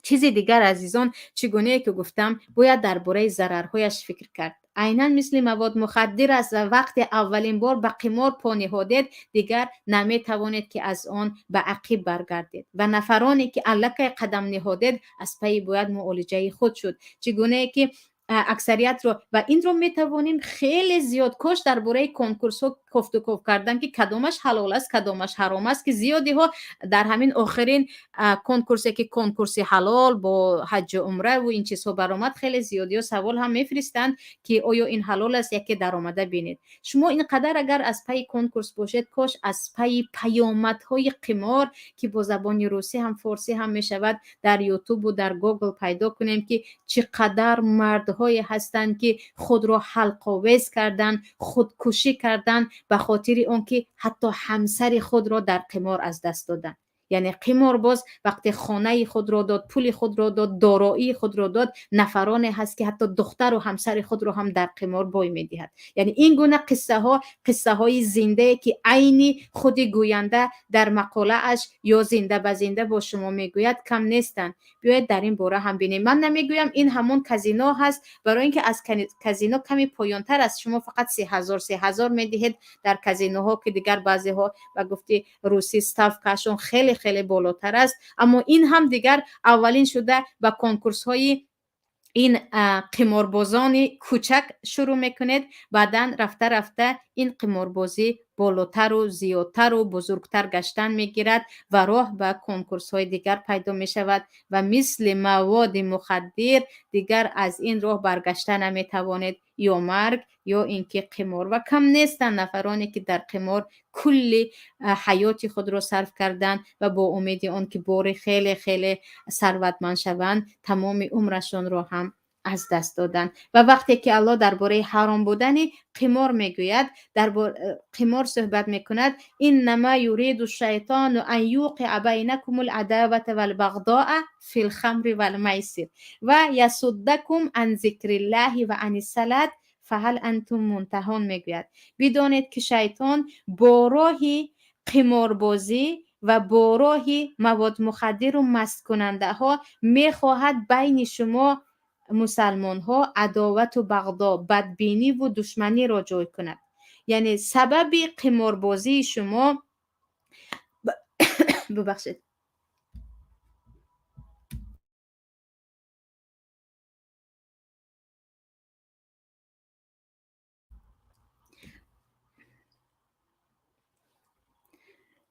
чизи дигар, азизон, чӣ гунае ки гуфтам, бояд дар бораи зарарҳояш фикр кард. Айнан мисли мавод мухаддир аст ва вақте аввалин бор ба қимор по ниҳодед, дигар наметавонед, ки аз он ба ақиб баргардед. Ва нафароне ки аллакай қадам ниҳодед, аз пайи бояд муолиҷаи худ шуд. Чӣ гунае ки аксариятро, ва инро метавонем хеле зиёд, кош дар бораи конкурсҳо кофтуков кардан, ки кадомаш ҳалол аст, кадомаш ҳаром аст, ки зиёдиҳо дар ҳамин охирин конкурсе, ки конкурси ҳалол бо ҳаҷҷу умраву ин чизҳо баромад, хеле зиёдиҳо савол ҳам мефиристанд, ки оё ин ҳалол аст. Яке даромада бинед, шумо ин қадар агар аз пайи конкурс бошед, кош аз пайи паёмадҳои қимор, ки бо забони русӣ ҳам, форсӣ ҳам мешавад, дар Ютубу дар Гугл пайдо кунем, ки чӣ қадар мардҳое ҳастанд, ки худро ҳалқовез карданд, худкушӣ карданд, ба хотири он ки ҳатто ҳамсари худро дар қимор аз даст доданд. Яъне қиморбоз вақте хонаи худро дод, пули худро дод, дороии худро дод, нафароне ҳаст, ки ҳатто духтару ҳамсари худро ҳам дар қимор бой медиҳад. Яъне ин гуна қиссаҳо, қиссаҳои зиндае, ки айни худи гӯянда дар мақолааш ё зинда ба зинда бо шумо мегӯяд, кам нестанд. Биёед, дар ин бора ҳам бинем. Ман намегӯям, ин ҳамон казино ҳаст, барои ин ки аз казино каме поёнтар аст. Шумо фақат 3000, 3000 медиҳед дар казиноҳо, ки дигар баъзеҳо, ба гуфти русӣ, ставкашон хеле хеле болотар аст. Аммо ин ҳам дигар аввалин шуда ба конкурсҳои ин қиморбозони кӯчак шурӯъ мекунед. Баъдан рафта рафта ин қиморбозӣ болотару зиёдтару бузургтар гаштан мегирад ва роҳ ба конкурсҳои дигар пайдо мешавад ва мисли маводи мухаддир дигар аз ин роҳ баргашта наметавонед, ё марг, ё ин ки қимор. Ва кам нестанд нафароне, ки дар қимор кулли ҳаёти худро сарф карданд ва бо умеди он ки бори хеле хеле сарватманд шаванд, тамоми умрашонро ҳам аз даст доданд. Ва вақте ки Аллоҳ дар бораи ҳаром будани қимор мегӯяд, дар қимор суҳбат мекунад: «Иннама юриду шайтону ан юқиа байнакум ладавата валбағдоа фи лхамри валмайсир ва ясуддакум ан зикриллаҳи ва ани салат фаҳал антум мунтаҳон». Мегӯяд: бидонед, ки шайтон бо роҳи қиморбозӣ ва бо роҳи маводмухаддиру масткунандаҳо мехоҳад байни шумо мусалмонҳо адовату бағдо, бадбиниву душманиро ҷой кунад. Яъне сабаби қиморбозии шумо, бубахшед,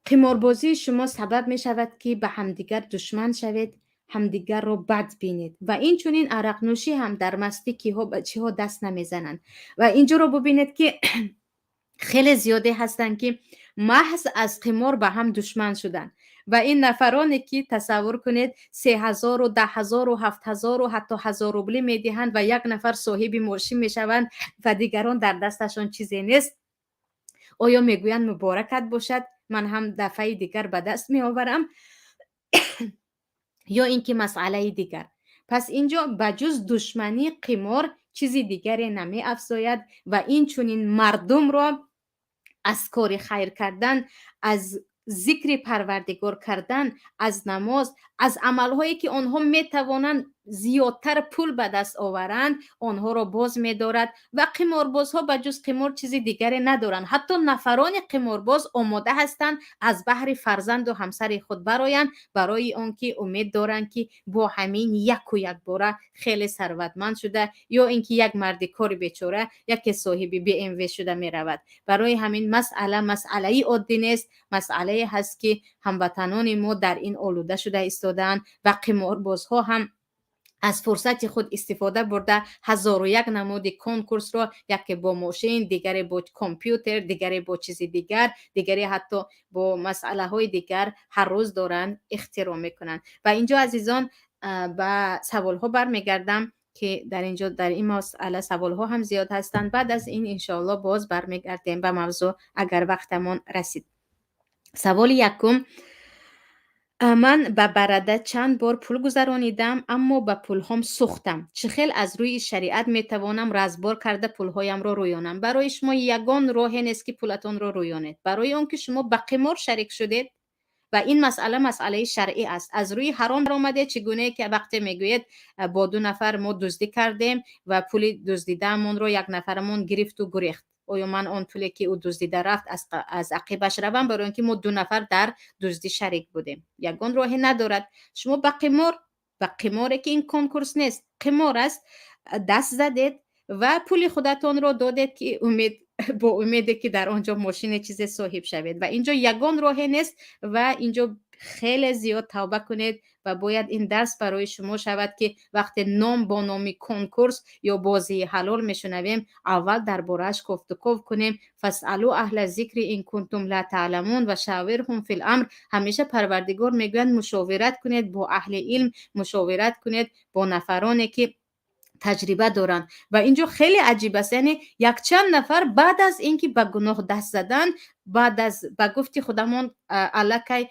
қиморбозии шумо сабаб мешавад, ки ба ҳамдигар душман шавед, ҳамдигарро бад бинед. Ва инчунин арақнӯшӣ ҳам, дар мастӣ киҳо ба чиҳо даст намезананд. Ва инҷоро бубинед, ки хеле зиёде ҳастанд, ки маҳз аз қимор ба ҳам душман шуданд. Ва ин нафароне, ки тасаввур кунед, 3000-у, 10 000-у, 7000-у, ҳатто 1000 рублӣ медиҳанд ва як нафар соҳиби мошин мешаванд ва дигарон дар дасташон чизе нест, оё мегӯянд: «Муборакат бошад, ман ҳам дафъаи дигар ба даст меоварам», ё ин ки масъалаи дигар? Пас инҷо ба ҷуз душманӣ қимор чизи дигаре намеафзояд ва инчунин мардумро аз кори хайр кардан, аз зикри Парвардигор кардан, аз намоз, аз амалҳое, ки онҳо метавонанд зиёдтар пул ба даст оваранд, онҳоро боз медорад. Ва қиморбозҳо ба ҷуз қимор чизи дигаре надоранд. Ҳатто нафарони қиморбоз омода ҳастанд аз баҳри фарзанду ҳамсари худ бароянд, барои он ки умед доранд, ки бо ҳамин яку якбора хеле сарватманд шуда, ё ин ки як марди кори бечора яке соҳиби БМВ шуда меравад. Барои ҳамин масъала масъалаи оддӣ нест, масъалае ҳаст, ки ҳамватанони мо дар ин олуда шуда истодаанд ва қиморбозҳо ҳам аз фурсати худ истифода бурда, ҳазору як намуди конкурсро, яке бо мошин, дигаре бо компютер, дигаре бо чизи дигар, дигаре ҳатто бо масъалаҳои дигар ҳар рӯз доранд ихтироъ мекунанд. Ва инҷо, азизон, ба саволҳо бармегардам, ки дар инҷо дар ин масъала саволҳо ҳам зиёд ҳастанд. Баъд аз ин, иншоалло, боз бармегардем ба мавзӯъ, агар вақтамон расид. Саволи якум: ман ба барада чанд бор пул гузаронидам, аммо ба пулҳом сӯхтам. Чӣ хел аз рӯи шариат метавонам разбор карда пулҳоямро рӯёнам? Барои шумо ягон роҳе нест, ки пулатонро рӯёнед, барои он ки шумо ба қимор шарик шудед ва ин масъала масъалаи шаръӣ аст. Аз рӯи ҳаром омадед. Чӣ гунае ки вақте мегӯед, бо ду нафар мо дуздӣ кардем ва пули дуздидаамонро як нафарамон гирифту гурехт, оё ман он пуле, ки ӯ дуздида рафт, аз ақибаш равам, барои он ки мо ду нафар дар дуздӣ шарик будем? Ягон роҳе надорад. Шумо ба қимор, ба қиморе, ки ин конкурс нест, қимор аст, даст задед ва пули худатонро додед, ки умед, бо умеде ки дар он ҷо мошине, чизе соҳиб шавед. Ва инҷо ягон роҳе нест. Ва инҷо хеле зиёд тавба кунед ва бояд ин дарс барои шумо шавад, ки вақте ном бо номи конкурс ё бозии ҳалол мешунавем, аввал дар борааш кофтуков кунем. فاسألوا أهل الذكر إن كنتم لا تعلمون وشاورهم في الأمر. Ҳамеша Парвардигор мегӯяд: мушовират кунед бо аҳли илм, мушовират кунед бо нафароне, ки таҷриба доранд. Ва инҷо хеле аҷиб аст, яъне якчанд нафар баъд аз ин ки ба гуноҳ даст заданд. Баъд аз, ба гуфти худамон, аллакай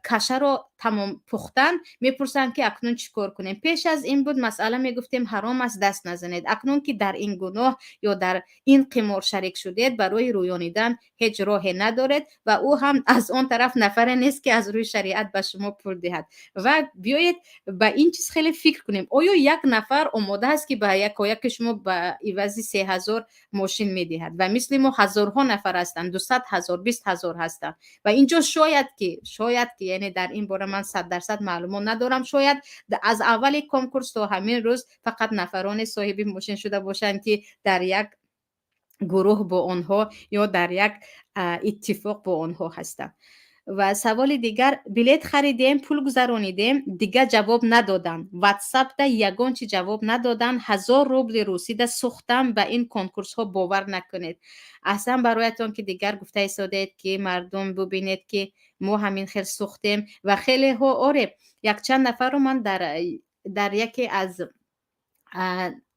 кашаро тамом пухтан, мепурсанд, ки акнун чӣ кор кунем? Пеш аз ин буд масъала, мегуфтем, ҳаром аст, даст назанед. Акнун ки дар ин гуноҳ ё дар ин қимор шарик шудед, барои рӯёнидан ҳеҷ роҳе надоред ва ӯ ҳам аз он тараф нафаре нест, ки аз рӯи шариат ба шумо пул диҳад. Ва биёед, ба ин чиз хеле фикр кунем: оё як нафар омода аст, ки ба якояки шумо ба ивази 3000 мошин медиҳад? Ва мисли мо ҳазорҳо нафар ҳастанд, 200 000, 20 000 ҳастанд. Ва инҷо шояд ки, яъне дар ин бора ман 100% маълумот надорам, шояд аз аввали конкурс то ҳамин рӯз фақат нафароне соҳиби мошин шуда бошанд, ки дар як гурӯҳ бо онҳо ё дар як иттифоқ бо онҳо ҳастанд. Ва саволи дигар: билет харидем, пул гузаронидем, дига ҷавоб надоданд, ватсапда ягон чи ҷавоб надоданд, 1000 рубли русида сӯхтам. Ба ин конкурсҳо бовар накунед. Аҳсан бароятон, ки дигар гуфта истодед, ки мардум бубинед, ки мо ҳамин хел сӯхтем. Ва хелеҳо, оре, якчанд нафарро ман дар яке аз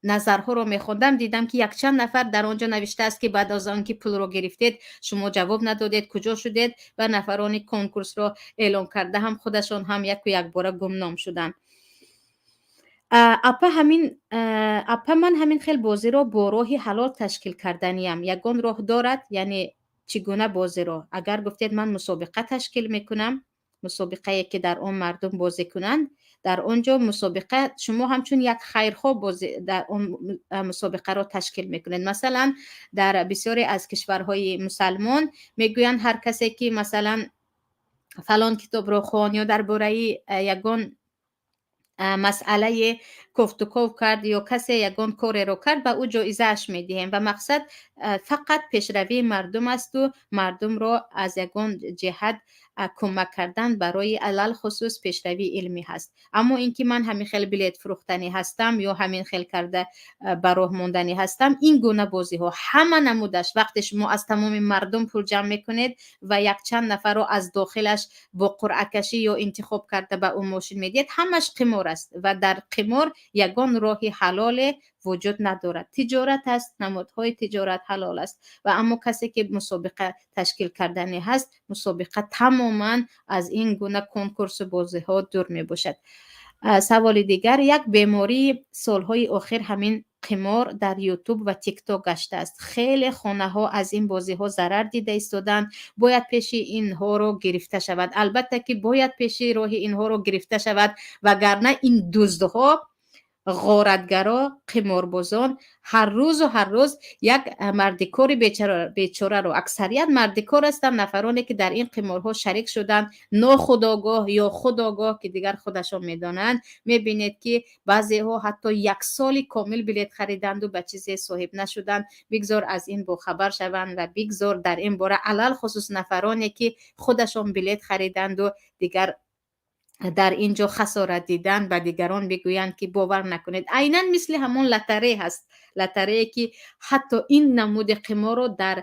назарҳоро мехондам, дидам, ки якчанд нафар дар он ҷо навиштааст, ки баъд аз он ки пулро гирифтед, шумо ҷавоб надодед, куҷо шудед? Ва нафарони конкурсро эълон карда ҳам худашон ҳам яку якбора гумном шуданд. Апа, ҳамин, апа, ман ҳамин хел бозиро бо роҳи ҳалол ташкил карданиям, ягон роҳ дорад? Яъне чӣ гуна бозиро? Агар гуфтед, ман мусобиқа ташкил мекунам, мусобиқае, ки дар он мардум бозӣ кунанд, дар он ҷо мусобиқа шумо ҳамчун як хайрхоҳ бози дар он мусобиқаро ташкил мекунед. Масалан, дар бисёре аз кишварҳои мусалмон мегӯянд, ҳар касе ки, масалан, фалон китобро хон ё дар бораи ягон масъалае кофтуков кард ё касе ягон кореро кард, ба ӯ ҷоизааш медиҳем. Ва мақсад фақат пешравии мардум асту мардумро аз ягон ҷиҳат кӯмак кардан барои алалхусус пешравии илмӣ ҳаст. Аммо ин ки ман ҳамин хел билет фурӯхтанӣ ҳастам ё ҳамин хел карда ба роҳ монданӣ ҳастам, ин гуна бозиҳо ҳама намудаш, вақте шумо аз тамоми мардум пул ҷамъ мекунед ва якчанд нафарро аз дохилаш бо қуръакашӣ ё интихоб карда ба ӯ мошин медиҳед, ҳамаш қимор аст ва дар қимор ягон роҳи ҳалоле вуҷуд надорад. Тиҷорат аст, намудҳои тиҷорат ҳалол аст. Ва аммо касе ки мусобиқа ташкил карданӣ ҳаст, мусобиқа тамоман аз ин гуна конкурсу бозиҳо дур мебошад. Саволи дигар: як бемории солҳои охир ҳамин қимор дар Ютуб ва Тикток гаштааст. Хеле хонаҳо аз ин бозиҳо зарар дида истоданд. Бояд пеши инҳоро гирифта шавад. Албатта, ки бояд пеши роҳи инҳоро гирифта шавад, вагарна ин дуздҳо, ғоратгаро, қиморбозон ҳар рӯзу ҳар рӯз як мардикори бечораро, аксарият мардикор ҳастанд, нафароне ки дар ин қиморҳо шарик шуданд, нохудогоҳ ё худогоҳ, ки дигар худашон медонанд. Мебинед, ки баъзеҳо ҳатто як соли комил билет хариданду ба чизе соҳиб нашуданд. Бигзор аз ин бохабар шаванд ва бигзор дар ин бора, алалхусус нафароне ки худашон билет хариданду дигар дар ин ҷо хасорат дидан, ба дигарон бигӯянд, ки бовар накунед. Айнан мисли ҳамон лотарей ҳаст, лотарее ки ҳатто ин намуди қиморро дар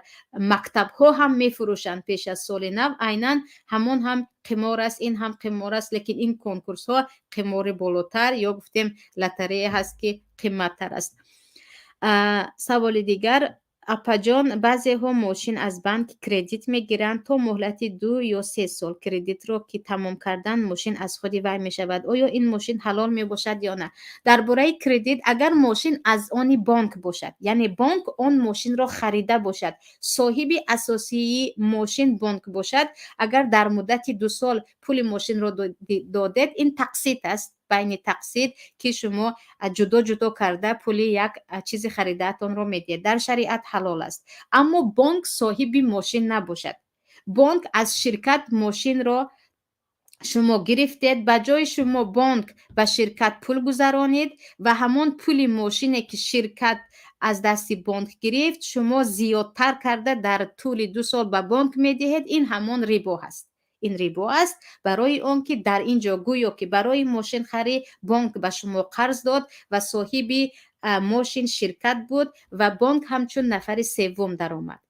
мактабҳо ҳам мефурӯшанд пеш аз соли нав. Айнан ҳамон ҳам қимор аст, ин ҳам қимор аст, лекин ин конкурсҳо қимори болотар ё гуфтем лотарея ҳаст, ки қимматтар аст. Саволи дигар: апаҷон, баъзеҳо мошин аз банк кредит мегиранд, то муҳлати 2 ё 3 сол кредитро ки тамом кардан, мошин аз худи вай мешавад. Оё ин мошин ҳалол мебошад ё на? Дар бораи кредит, агар мошин аз они бонк бошад, яъне бонк он мошинро харида бошад, соҳиби асосии мошин бонк бошад, агар дар муддати 2 сол пули мошинро додед, ин тақсит аст, байни тақсит, ки шумо ҷудо ҷудо карда пули як чизи харидаатонро медиҳед, дар шариат ҳалол аст. Аммо бонк соҳиби мошин набошад, бонк аз ширкат мошинро шумо гирифтед, ба ҷои шумо бонк ба ширкат пул гузаронид ва ҳамон пули мошине, ки ширкат аз дасти бонк гирифт, шумо зиёдтар карда дар тӯли 2 сол ба бонк медиҳед, ин ҳамон рибо ҳаст. Ин рибо аст, барои он ки дар ин ҷо гӯё ки барои мошинхарӣ бонк ба шумо қарз дод ва соҳиби мошин ширкат буд ва бонк ҳамчун нафари севум даромад.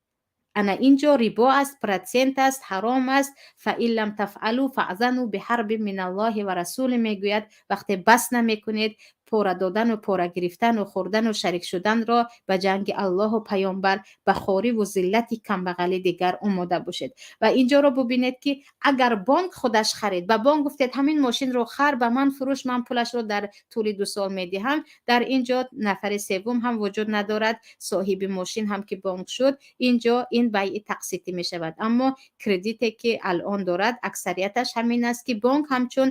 Ана ин ҷо рибо аст, процент аст, ҳаром аст. فإن لم تفعلوا فأذنوا بحرب من الله ورسوله мегӯяд. Вақте бас намекунед, Пора додану пора гирифтану хӯрдану шарик шуданро ба ҷанги Аллоҳу паёмбар, ба хориву зиллати камбағалӣ дигар омода бошед. Ва инҷоро бубинед, ки агар бонк худаш харид, ба бонк гуфтед: «Ҳамин мошинро хар, ба ман фурӯш, ман пулашро дар тӯли 2 сол медиҳам», дар ин ҷо нафари севум ҳам вуҷуд надорад, соҳиби мошин ҳам ки бонк шуд, ин ҷо ин байъи тақситӣ мешавад. Аммо кредите, ки алон дорад, аксарияташ ҳамин аст, ки бонк ҳамчун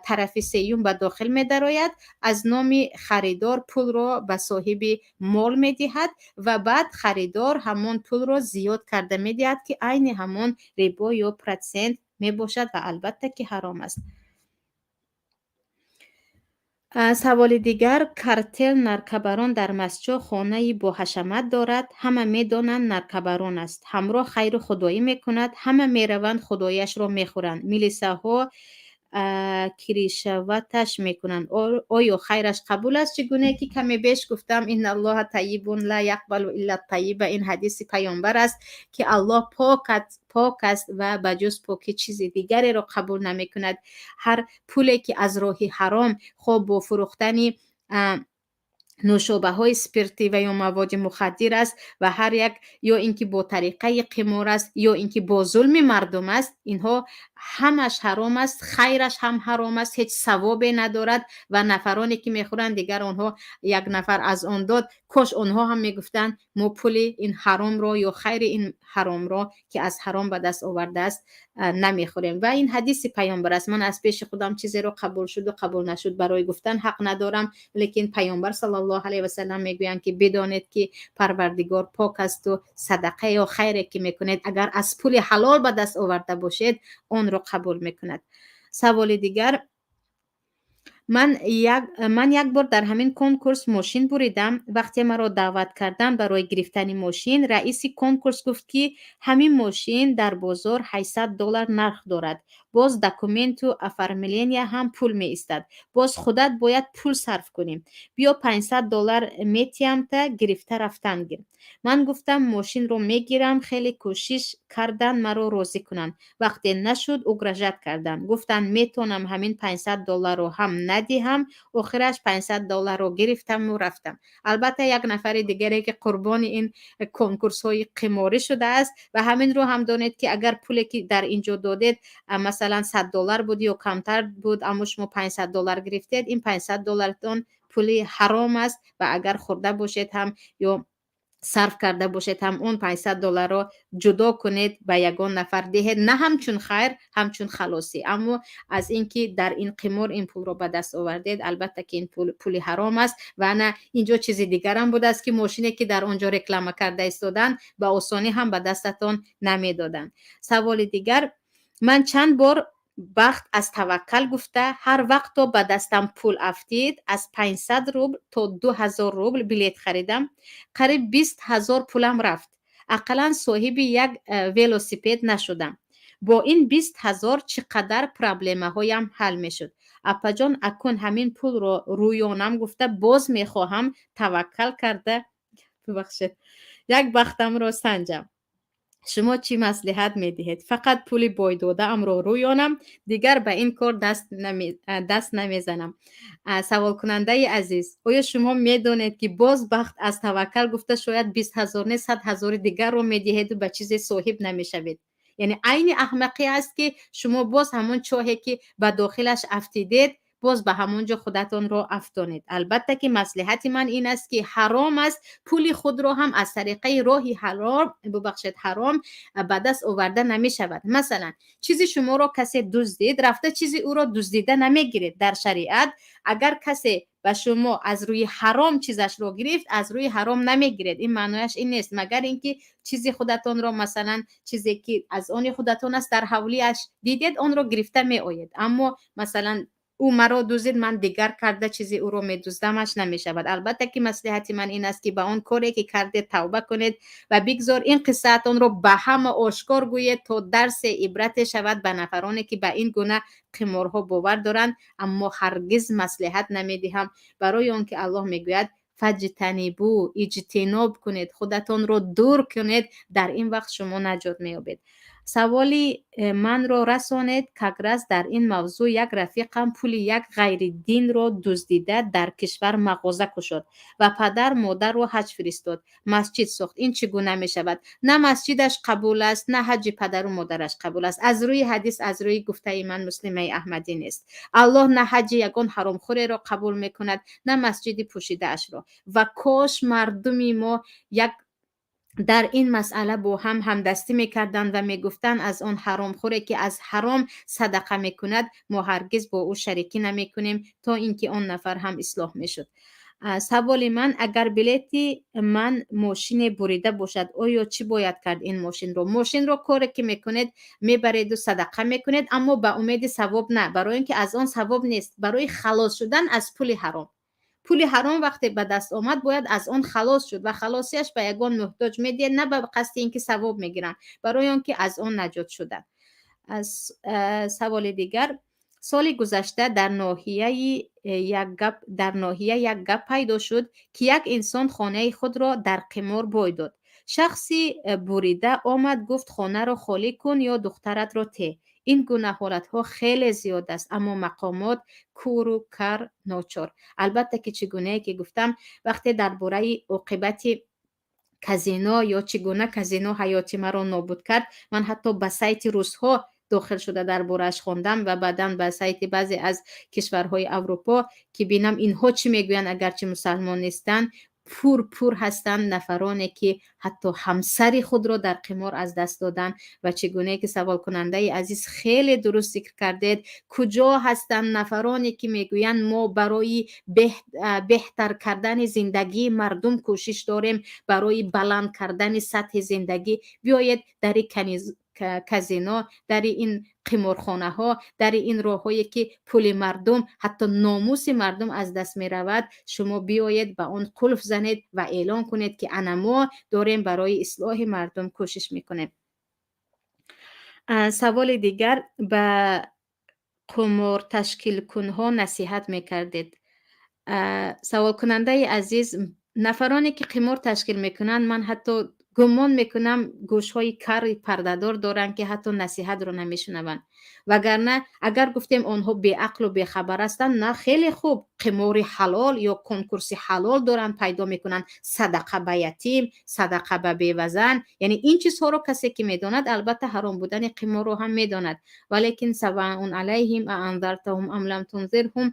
тарафи сеюм ба дохил медарояд, аз номи харидор пулро ба соҳиби мол медиҳад ва баъд харидор ҳамон пулро зиёд карда медиҳад, ки айни ҳамон рибо ё процент мебошад ва албатта ки ҳаром аст. Саволи дигар: картел наркабарон дар Масчо хонаи боҳашамат дорад. Ҳама медонанд, наркабарон аст. Ҳамроҳ хайру худоӣ мекунад. Ҳама мераванд, худояшро мехӯранд. Милисаҳо крышевать аш мекунанд. Оё хайраш қабул аст? Чӣ гуне ки каме беш гуфтам: إن الله طيب لا يقبل إلا طيبا. Ин ҳадиси паёмбар аст, ки Аллоҳ пок аст ва ба ҷуз покӣ чизи дигареро қабул намекунад. Ҳар пуле, ки аз роҳи ҳаром, хоб бо фурӯхтани нӯшобаҳои спиртӣ ва ё маводи мухаддир аст ва ҳар як ё ин ки бо тариқаи қимор аст, ё ин ки бо зулми мардум аст, инҳо ҳамаш ҳаром аст, хайраш ҳам ҳаром аст, ҳеҷ савобе надорад. Ва нафароне, ки мехӯранд, дигар онҳо як нафар аз он дод, кош онҳо ҳам мегуфтанд: «Мо пули ин ҳаромро ё хайри ин ҳаромро, ки аз ҳаром ба даст овардааст, намехӯрем». Ва ин ҳадиси паёмбар аст. Ман аз пеши худам чизеро қабул шуду қабул нашуд барои гуфтан ҳақ надорам, лекин паёмбар صلى الله عليه وسلم мегӯянд, ки бидонед, ки Парвардигор пок асту садақа ё хайре, ки мекунед, агар аз пули ҳалол ба даст оварда бошед, онро қабул мекунад. Саволи дигар: Ман як бор дар ҳамин конкурс мошин буридам. Вақте маро даъват карданд барои гирифтани мошин, раиси конкурс гуфт, ки ҳамин мошин дар бозор 800 доллар нарх дорад, боз документу оформления ҳам пул меистад, боз худат бояд пул сарф кунӣ, биё, 500 доллар метиҳамта, гирифта рафтан гир. Ман гуфтам, мошинро мегирам. Хеле кӯшиш карданд маро розӣ кунанд. Вақте нашуд, угрожать карданд, гуфтанд, метавонам ҳамин 500 долларро ҳам надиҳам. Охираш 500 долларро гирифтаму рафтам. Албатта, як нафари дигаре, ки қурбони ин конкурсҳои қиморӣ шудааст. Ва ҳаминро ҳам донед, ки агар пуле, ки дар ин ҷо додед, масалан, 100 доллар буд ё камтар буд, аммо шумо 500 доллар гирифтед, ин 500 доллартон пули ҳаром аст ва агар хӯрда бошед ҳам ё сарф карда бошед ҳам, он 500 долларро ҷудо кунед, ба ягон нафар диҳед, на ҳамчун хайр, ҳамчун халосӣ. Аммо аз ин ки дар ин қимор ин пулро ба даст овардед, албатта ки ин пул пули ҳаром аст. Ва ана инҷо чизи дигарам будааст, ки мошине, ки дар он ҷо реклама карда истоданд, ба осонӣ ҳам ба дастатон намедоданд. Саволи дигар: Ман чанд бор бахт аз таваккал гуфта, ҳар вақто ба дастам пул афтид, аз 500 рубл то 2000 рубл билет харидам. Қариб 20 000 пулам рафт. Ақаллан соҳиби як велосипед нашудам. Бо ин 20 000 чӣ қадар проблемаҳоям ҳал мешуд. Апаҷон, акун ҳамин пулро рӯёнам гуфта, боз мехоҳам таваккал карда, бубахшед, як бахтамро санҷам. Шумо чӣ маслиҳат медиҳед? Фақат пули бойдодаамро рӯёнам, дигар ба ин кор даст намезанам. Саволкунандаи азиз, оё шумо медонед, ки боз бахт аз таваккал гуфта, шояд 20 000 не, 100 000-и дигарро медиҳеду ба чизе соҳиб намешавед? Яъне айни аҳмақӣ аст, ки шумо боз ҳамон чоҳе, ки ба дохилаш афтидед, боз ба ҳамон ҷо худатонро афтонед. Албатта ки маслиҳати ман ин аст, ки ҳаром аст. Пули худро ҳам аз тариқаи роҳи ҳалол, бубахшед, ҳаром ба даст оварда намешавад. Масалан, чизи шуморо касе дуздид, рафта чизи ӯро дуздида намегиред. Дар шариат агар касе ба шумо аз рӯи ҳаром чизашро гирифт, аз рӯи ҳаром намегиред. Ин маънояш ин нест, магар ин ки чизи худатонро, масалан, чизе ки аз они худатон аст, дар ҳавлиаш дидед, онро гирифта меоед. Аммо масалан, ӯ маро дуздид, ман дигар карда чизи ӯро медуздамаш, намешавад. Албатта ки маслиҳати ман ин аст, ки ба он коре, ки кардед, тавба кунед ва бигзор ин қиссаатонро ба ҳама ошкор гӯед, то дарсе ибрате шавад ба нафароне, ки ба ин гуна қиморҳо бовар доранд. Аммо ҳаргиз маслиҳат намедиҳам, барои он ки Аллоҳ мегӯяд: فاجتنبوه, иҷтиноб кунед, худатонро дур кунед. Дар ин вақт шумо наҷот меёбед. Саволи манро расонед. Как раз дар ин мавзӯъ як рафиқам пули як ғайридинро дуздида, дар кишвар мағоза кушод ва падар модарро ҳаҷ фиристод, масҷид сохт. Ин чӣ гуна мешавад? На масҷидаш қабул аст, на ҳаҷи падару модараш қабул аст. Аз рӯи ҳадис, аз рӯи гуфтаи ман, муслимаи аҳмадӣ нест. Аллоҳ на ҳаҷи ягон ҳаромхӯреро қабул мекунад, на масҷиди пӯшидаашро. Ва кош мардуми мо як дар ин масъала бо ҳам ҳамдастӣ мекарданд ва мегуфтанд: аз он ҳаромхӯре, ки аз ҳаром садақа мекунад, мо ҳаргиз бо ӯ шарикӣ намекунем, то ин ки он нафар ҳам ислоҳ мешуд. Саволи ман: агар билети ман мошине бурида бошад, оё чӣ бояд кард ин мошинро? Мошинро коре ки мекунед, мебареду садақа мекунед, аммо ба умеди савоб на, барои он ки аз он савоб нест, барои халос шудан аз пули ҳаром. Пули ҳаром вақте ба даст омад, бояд аз он халос шуд ва халосияш ба ягон муҳтоҷ медиҳед, на ба қасди ин ки савоб мегиранд, барои он ки аз он наҷот шуданд. Саволи дигар: соли гузашта дар ноҳия як гап пайдо шуд, ки як инсон хонаи худро дар қимор бой дод. Шахси бурида омад, гуфт: «Хонаро холӣ кун ё духтаратро те». Ин гуна ҳолатҳо хеле зиёд аст, аммо мақомот куру кар, ночор. Албатта ки, чӣ гунае ки гуфтам, вақте дар бораи оқибати казино ё чӣ гуна казино ҳаёти маро нобуд кард, ман ҳатто ба сайти русҳо дохил шуда дар борааш хондам ва баъдан ба сайти баъзе аз кишварҳои Аврупо, ки бинам инҳо чӣ мегӯянд, агарчи мусалмон нестанд. Пур пур ҳастанд нафароне, ки ҳатто ҳамсари худро дар қимор аз даст доданд. Ва чӣ гунае ки саволкунандаи азиз хеле дуруст зикр кардед, куҷо ҳастанд нафароне, ки мегӯянд: «Мо барои беҳтар кардани зиндагии мардум кӯшиш дорем, барои баланд кардани сатҳи зиндагӣ»? Биёед, дари казино, дари ин қиморхонаҳо, дари ин роҳҳое, ки пули мардум, ҳатто номуси мардум аз даст меравад, шумо биёед, ба он қулф занед ва эълон кунед, ки ана мо дорем барои ислоҳи мардум кӯшиш мекунем. Саволи дигар: ба қуморташкилкунҳо насиҳат мекардед? Саволкунандаи азиз, нафароне, ки қимор ташкил мекунанд, ман ҳатто гумон мекунам, гӯшҳои кари пардадор доранд, ки ҳатто насиҳатро намешунаванд. Вагарна агар гуфтем онҳо беақлу бехабар ҳастанд, на, хеле хуб қимори ҳалол ё конкурси ҳалол доранд, пайдо мекунанд, садақа ба ятим, садақа ба бевазан. Яъне ин чизҳоро касе ки медонад, албатта ҳаром будани қиморро ҳам медонад. Валекин سواء عليهم أأنذرتهم أم لم تنذرهم,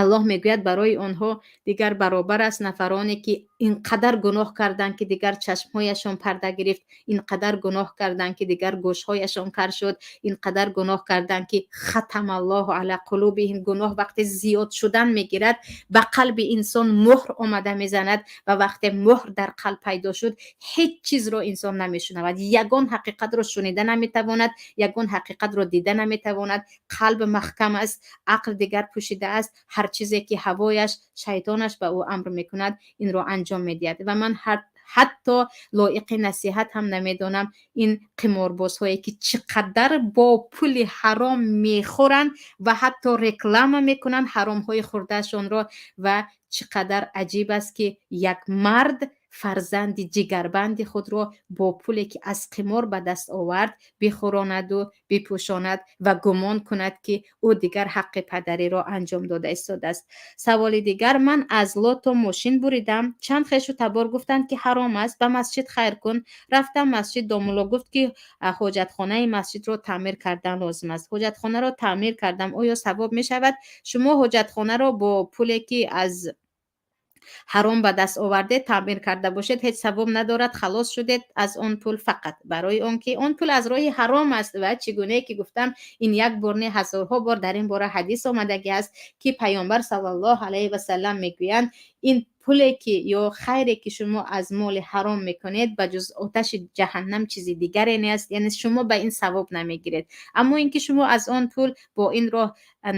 Аллоҳ мегӯяд, барои онҳо дигар баробар аст. Нафароне, ки ин қадар гуноҳ карданд, ки дигар чашмҳояшон парда гирифт, ин қадар гуноҳ карданд, ки дигар гӯшҳояшон кар шуд, ин қадар гуноҳ карданд, ки ختم الله على قلوبهم. Гуноҳ вақте зиёд шудан мегирад, ба қалби инсон муҳр омада мезанад ва вақте муҳр дар қалб пайдо шуд, ҳеҷ чизро инсон намешунавад, ягон ҳақиқатро шунида наметавонад, ягон ҳақиқатро дида наметавонад. Қалб маҳкам аст, ақл дигар пӯшида аст. Ҳар чизе ки ҳавояш, шайтонаш ба ӯ амр мекунад, инро анҷом медиҳад. Ва ман ҳатто лоиқи насиҳат ҳам намедонам ин қиморбозҳое, ки чӣ қадар бо пули ҳаром мехӯранд ва ҳатто реклама мекунанд ҳаромҳои хӯрдаашонро. Ва чӣ қадар аҷиб аст, ки як мард фарзанди ҷигарбанди худро бо пуле, ки аз қимор ба даст овард, бихӯронаду бипӯшонад ва гумон кунад, ки ӯ дигар ҳаққи падариро анҷом дода истодааст. Саволи дигар: ман аз лото мошин буридам. Чанд хешу табор гуфтанд, ки ҳаром аст, ба масҷид хайр кун. Рафтам масҷид, домулло гуфт, ки ҳоҷатхонаи масҷидро таъмир кардан лозим аст. Ҳоҷатхонаро таъмир кардам, оё савоб мешавад? Шумо ҳоҷатхонаро бо пуле, ки аз ҳаром ба даст овардед, таъмир карда бошед, ҳеҷ савоб надорад. Халос шудед аз он пул, фақат барои он ки он пул аз роҳи ҳаром аст. Ва чӣ гунае ки гуфтам, ин як бор не, ҳазорҳо бор дар ин бора ҳадис омадагӣ аст, ки Паёмбар саллаллоҳу алайҳи васалам мегӯянд: ин пуле ки ё хайре ки шумо аз моли ҳаром мекунед, ба ҷуз оташи ҷаҳаннам чизи дигаре нест. Яъне шумо ба ин савоб намегиред. Аммо ин ки шумо аз он пул бо ин роҳ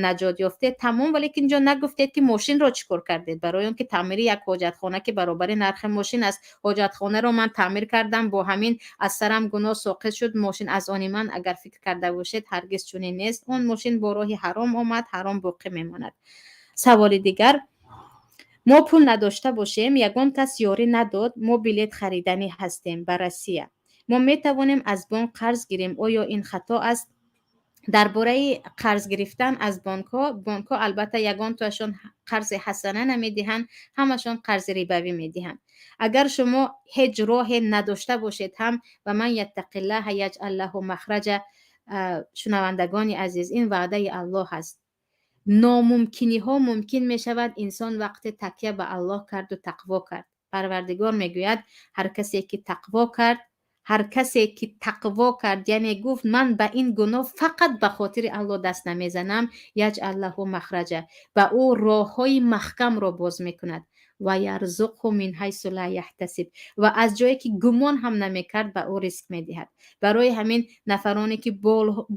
наҷот ёфтед, тамом. Валекин инҷо нагуфтед, ки мошинро чӣ кор кардед, барои он ки таъмири як ҳоҷатхона, ки баробари нархи мошин аст. Ҳоҷатхонаро ман таъмир кардам, бо ҳамин аз сарам гуноҳ соқит шуд, мошин аз они ман, агар фикр карда бошед, ҳаргиз чунин нест. Он мошин бо роҳи ҳаром омад, ҳаром боқӣ мемонад. Саволи дигар: мо пул надошта бошем, ягон кас ёрӣ надод, мо билет хариданӣ ҳастем ба Россия. Мо метавонем аз бонк қарз гирем, оё ин хато аст? Дар бораи қарз гирифтан аз бонкҳо, бонкҳо албатта ягонтоашон қарзи ҳасана намедиҳанд, ҳамашон қарзи рибавӣ медиҳанд. Агар шумо ҳеҷ роҳе надошта бошед ҳам, ومن يتق الله يجعل له مخرجا. Шунавандагони азиз, ин ваъдаи Аллоҳ аст. Номумкиниҳо мумкин мешавад, инсон вақте такя ба Аллоҳ карду тақво кард. Парвардигор мегӯяд: ҳар касе ки тақво кард, ҳар касе ки тақво кард, яъне гуфт: ман ба ин гуноҳ фақат ба хотири Аллоҳ даст намезанам, يجعل له مخرجا, ба ӯ роҳҳои маҳкамро боз мекунад, ويرزقه من حيث لا يحتسب, ва аз ҷое ки гумон ҳам намекард, ба ӯ ризқ медиҳад. Барои ҳамин нафароне ки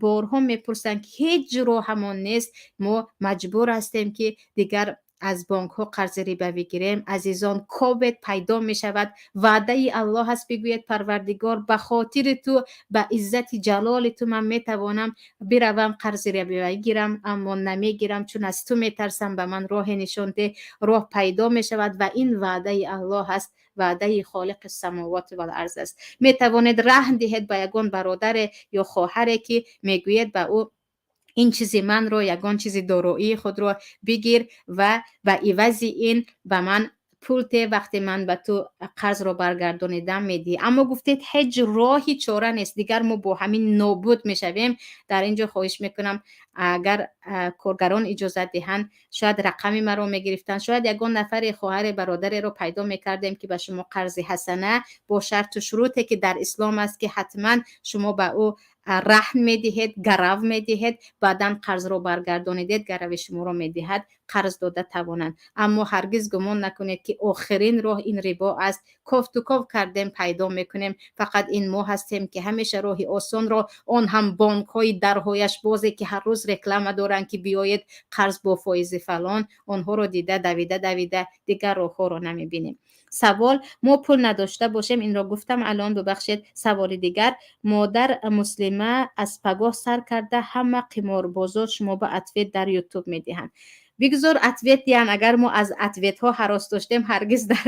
борҳо мепурсанд ки ҳеҷ роҳамон нест, мо маҷбур ҳастем ки дигар аз бонкҳо қарзи рибавӣ гирем, азизон, кобед, пайдо мешавад. Ваъдаи Аллоҳ аст. Бигӯед: Парвардигор, ба хотири ту, ба иззати ҷалоли ту ман метавонам биравам қарзи рибавӣ гирам, аммо намегирам, чун аз ту метарсам, ба ман роҳе нишон деҳ. Роҳ пайдо мешавад ва ин ваъдаи Аллоҳ аст, ваъдаи خالق السماوات والأرض аст. Метавонед раҳн диҳед ба ягон бародаре ё хоҳаре ки мегӯед ба ӯ: ин чизи манро, ягон чизи дороии худро бигир ва ба ивази ин ба ман пул те, вақте ман ба ту қарзро баргардонидам, медиҳӣ. Аммо гуфтед, ҳеҷ роҳи чора нест, дигар мо бо ҳамин нобуд мешавем. Дар ин ҷо хоҳиш мекунам, агар коргарон иҷозат диҳанд, шояд рақами маро мегирифтанд, шояд ягон нафаре, хоҳаре, бародареро пайдо мекардем, ки ба шумо қарзи ҳасана бо шарту шуруте ки дар ислом аст, ки ҳатман шумо ба ӯ раҳн медиҳед, гарав медиҳед, баъдан қарзро баргардонидед, гарави шуморо медиҳад, қарз дода тавонанд. Аммо ҳаргиз гумон накунед, ки охирин роҳ ин рибо аст. Кофту ков кардем, пайдо мекунем. Фақат ин мо ҳастем, ки ҳамеша роҳи осонро, он ҳам бонкҳои дарҳояш бозе, ки ҳар рӯз реклама доранд, ки биёед, қарз бо фоизи фалон, онҳоро дида, давида давида дигар роҳҳоро намебинем. Савол: мо пул надошта бошем? Инро гуфтам алон, бубахшед. Саволи дигар: модар муслима, аз пагоҳ сар карда ҳама қиморбозор шумо ба ответ дар Ютуб медиҳанд. Бигзор ответ диҳанд. Агар мо аз ответҳо ҳарос доштем, ҳаргиз дар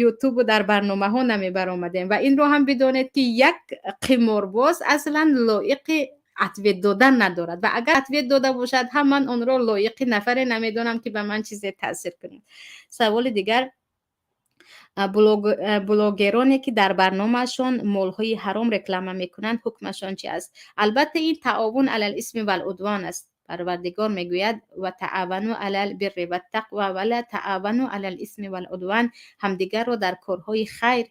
Ютубу дар барномаҳо намебаромадем. Ва инро ҳам бидонед, ки як қиморбоз аслан лоиқи ответ додан надорад ва агар ответ дода бошад ҳам, ман онро лоиқи нафаре намедонам, ки ба ман чизе таъсир кунад. Саволи дигар: блогероне ки дар барномаашон молҳои ҳаром реклама мекунанд, ҳукмашон чи аст? Албатта, ин تعاون على الإثم والعدوان аст. Парвардигор мегӯяд: وتعاونوا على البر والتقوى ولا تعاونوا على الإثم والعدوان. Ҳамдигарро дар корҳои хайр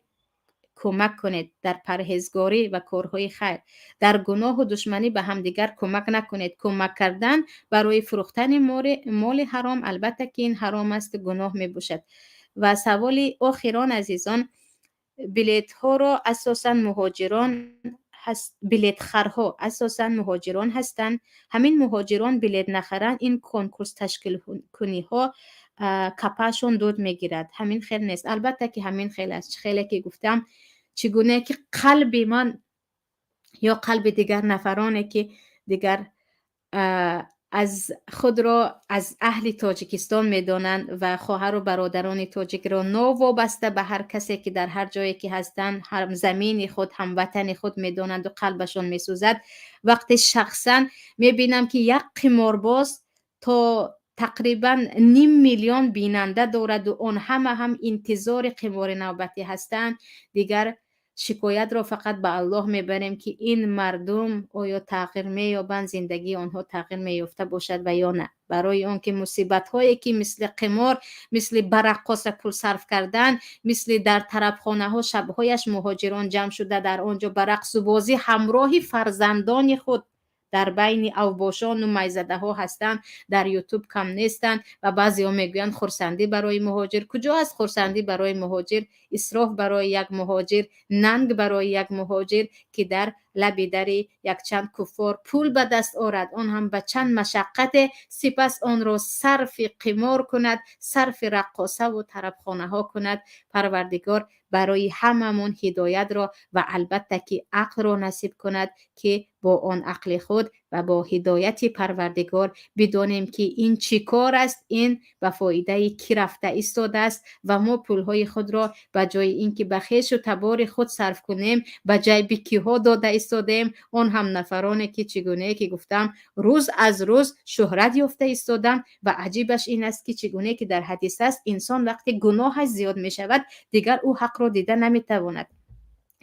кӯмак кунед, дар парҳезгорӣ ва корҳои хайр, дар гуноҳу душманӣ ба ҳамдигар кӯмак накунед. Кӯмак кардан барои фурӯхтани моли ҳаром, албатта ки ин ҳаром аст, гуноҳ мебошад. Ва саволи охирон, азизон: билетҳоро асосан муҳоҷирон, билетхарҳо асосан муҳоҷирон ҳастанд. Ҳамин муҳоҷирон билет нахаранд, ин конкурс ташкилкуниҳо капаашон дуд мегирад. Ҳамин хел нест? Албатта ки ҳамин хел аст. Чӣ хеле ки гуфтам, чӣ гуна ки қалби ман ё қалби дигар нафароне ки дигар аз худро аз аҳли Тоҷикистон медонанд ва хоҳару бародарони тоҷикро, новобаста ба ҳар касе ки дар ҳар ҷое ки ҳастанд, ҳамзамини худ, ҳамватани худ медонанду қалбашон месӯзад, вақте шахсан мебинам, ки як қиморбоз то тақрибан ним миллион бинанда дораду он ҳама ҳам интизори қимори навбатӣ ҳастанд, дигар шикоятро фақат ба Аллоҳ мебарем, ки ин мардум оё тағйир меёбанд, зиндагии онҳо тағйир меёфта бошад ва ё на. Барои он ки мусибатҳое ки мисли қимор, мисли ба раққоса пул сарф кардан, мисли дар тарабхонаҳо шабҳояш муҳоҷирон ҷамъ шуда, дар он ҷо ба рақсу бозӣ ҳамроҳи фарзандони худ дар байни авбошону майзадаҳо ҳастанд, дар Ютуб кам нестанд. Ва баъзеҳо мегӯянд: хурсандӣ барои муҳоҷир. Куҷо аст хурсандӣ барои муҳоҷир? Исроф барои як муҳоҷир, нанг барои як муҳоҷир, ки дар лаби дари якчанд куффор пул ба даст орад, он ҳам ба чанд машаққате, сипас онро сарфи қимор кунад, сарфи раққосаву тарабхонаҳо кунад. Парвардигор барои ҳамамон ҳидоятро ва албатта ки ақлро насиб кунад, ки бо он ақли худ Ва бо ҳидояти Парвардигор бидонем, ки ин чӣ кор аст, ин ба фоидаи кӣ рафта истодааст ва мо пулҳои худро ба ҷои ин ки ба хешу табори худ сарф кунем, ба ҷайби киҳо дода истодаем. Он ҳам нафароне, ки, чӣ гунае ки гуфтам, рӯз аз рӯз шӯҳрат ёфта истоданд. Ва аҷибаш ин аст, ки чӣ гунае ки дар ҳадис аст, инсон вақте гуноҳаш зиёд мешавад, дигар ӯ ҳақро дида наметавонад.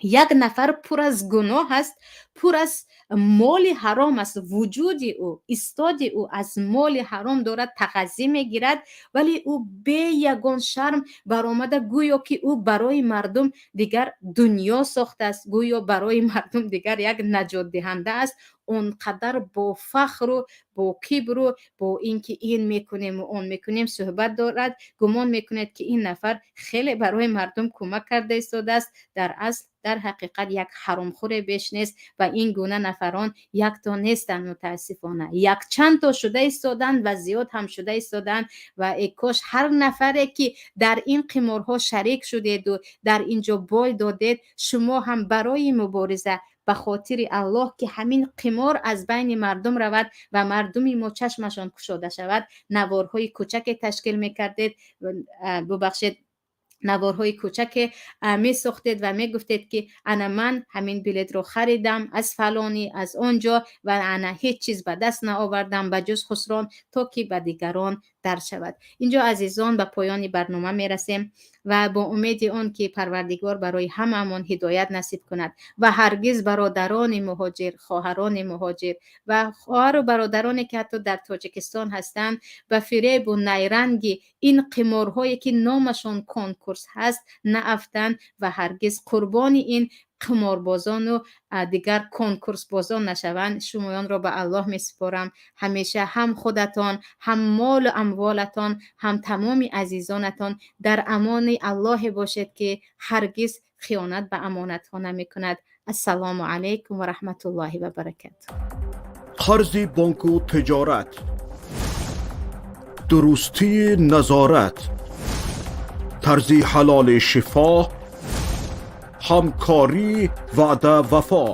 Як нафар пур аз гуноҳ аст, пур аз моли ҳаром аст, вуҷуди ӯ, истоди ӯ аз моли ҳаром дорад тағаззӣ мегирад, вале ӯ бе ягон шарм баромада, гӯё ки ӯ барои мардум дигар дунё сохтааст, гӯё барои мардум дигар як наҷотдиҳанда аст. Он қадар бо фахру бо кибру бо ин ки ин мекунему он мекунем суҳбат дорад. Гумон мекунед, ки ин нафар хеле барои мардум кӯмак карда истодааст. Дар асл, дар ҳақиқат як ҳаромхӯре беш нест. Ва ин гуна нафарон якто нестанд, мутаассифона, якчандто шуда истоданд ва зиёд ҳам шуда истоданд. Ва э кош ҳар нафаре, ки дар ин қиморҳо шарик шудеду дар ин ҷо бой додед, шумо ҳам барои мубориза ба хотири Аллоҳ, ки ҳамин қимор аз байни мардум равад ва мардуми мо чашмашон кушода шавад, наворҳои кӯчаке ташкил мекардед, бубахшед, наворҳои кӯчаке месохтед ва мегуфтед, ки ана ман ҳамин билетро харидам аз фалонӣ, аз он ҷо ва ана ҳеҷ чиз ба даст наовардам ба ҷуз хусрон, то ки ба дигарон дарс шавад. Инҷо, азизон, ба поёни барнома мерасем ва бо умеди он ки Парвардигор барои ҳамаамон ҳидоят насиб кунад ва ҳаргиз бародарони муҳоҷир, хоҳарони муҳоҷир ва хоҳару бародароне, ки ҳатто дар Тоҷикистон ҳастанд, ба фиребу найранги ин қиморҳое, ки номашон конкурс ҳаст, наафтанд ва ҳаргиз қурбони ин қиморбозону дигар конкурсбозон нашаванд. Шумоёнро ба Аллоҳ месупорам. Ҳамеша ҳам худатон, ҳам молу амволатон, ҳам тамоми азизонатон дар амони Аллоҳе бошед, ки ҳаргиз хиёнат ба амонатҳо намекунад. Ассалому алайкум ва раҳматуллоҳи ва баракату. Қарзи бонку тиҷорат, дурустии назорат, тарзи ҳалоли шифо, ҳамкорӣ, ваъда, вафо,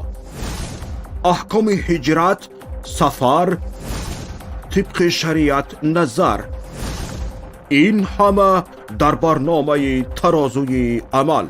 аҳкоми ҳиҷрат, сафар, тибқи шариат назар, ин ҳама дар барномаи «Тарозуи амал».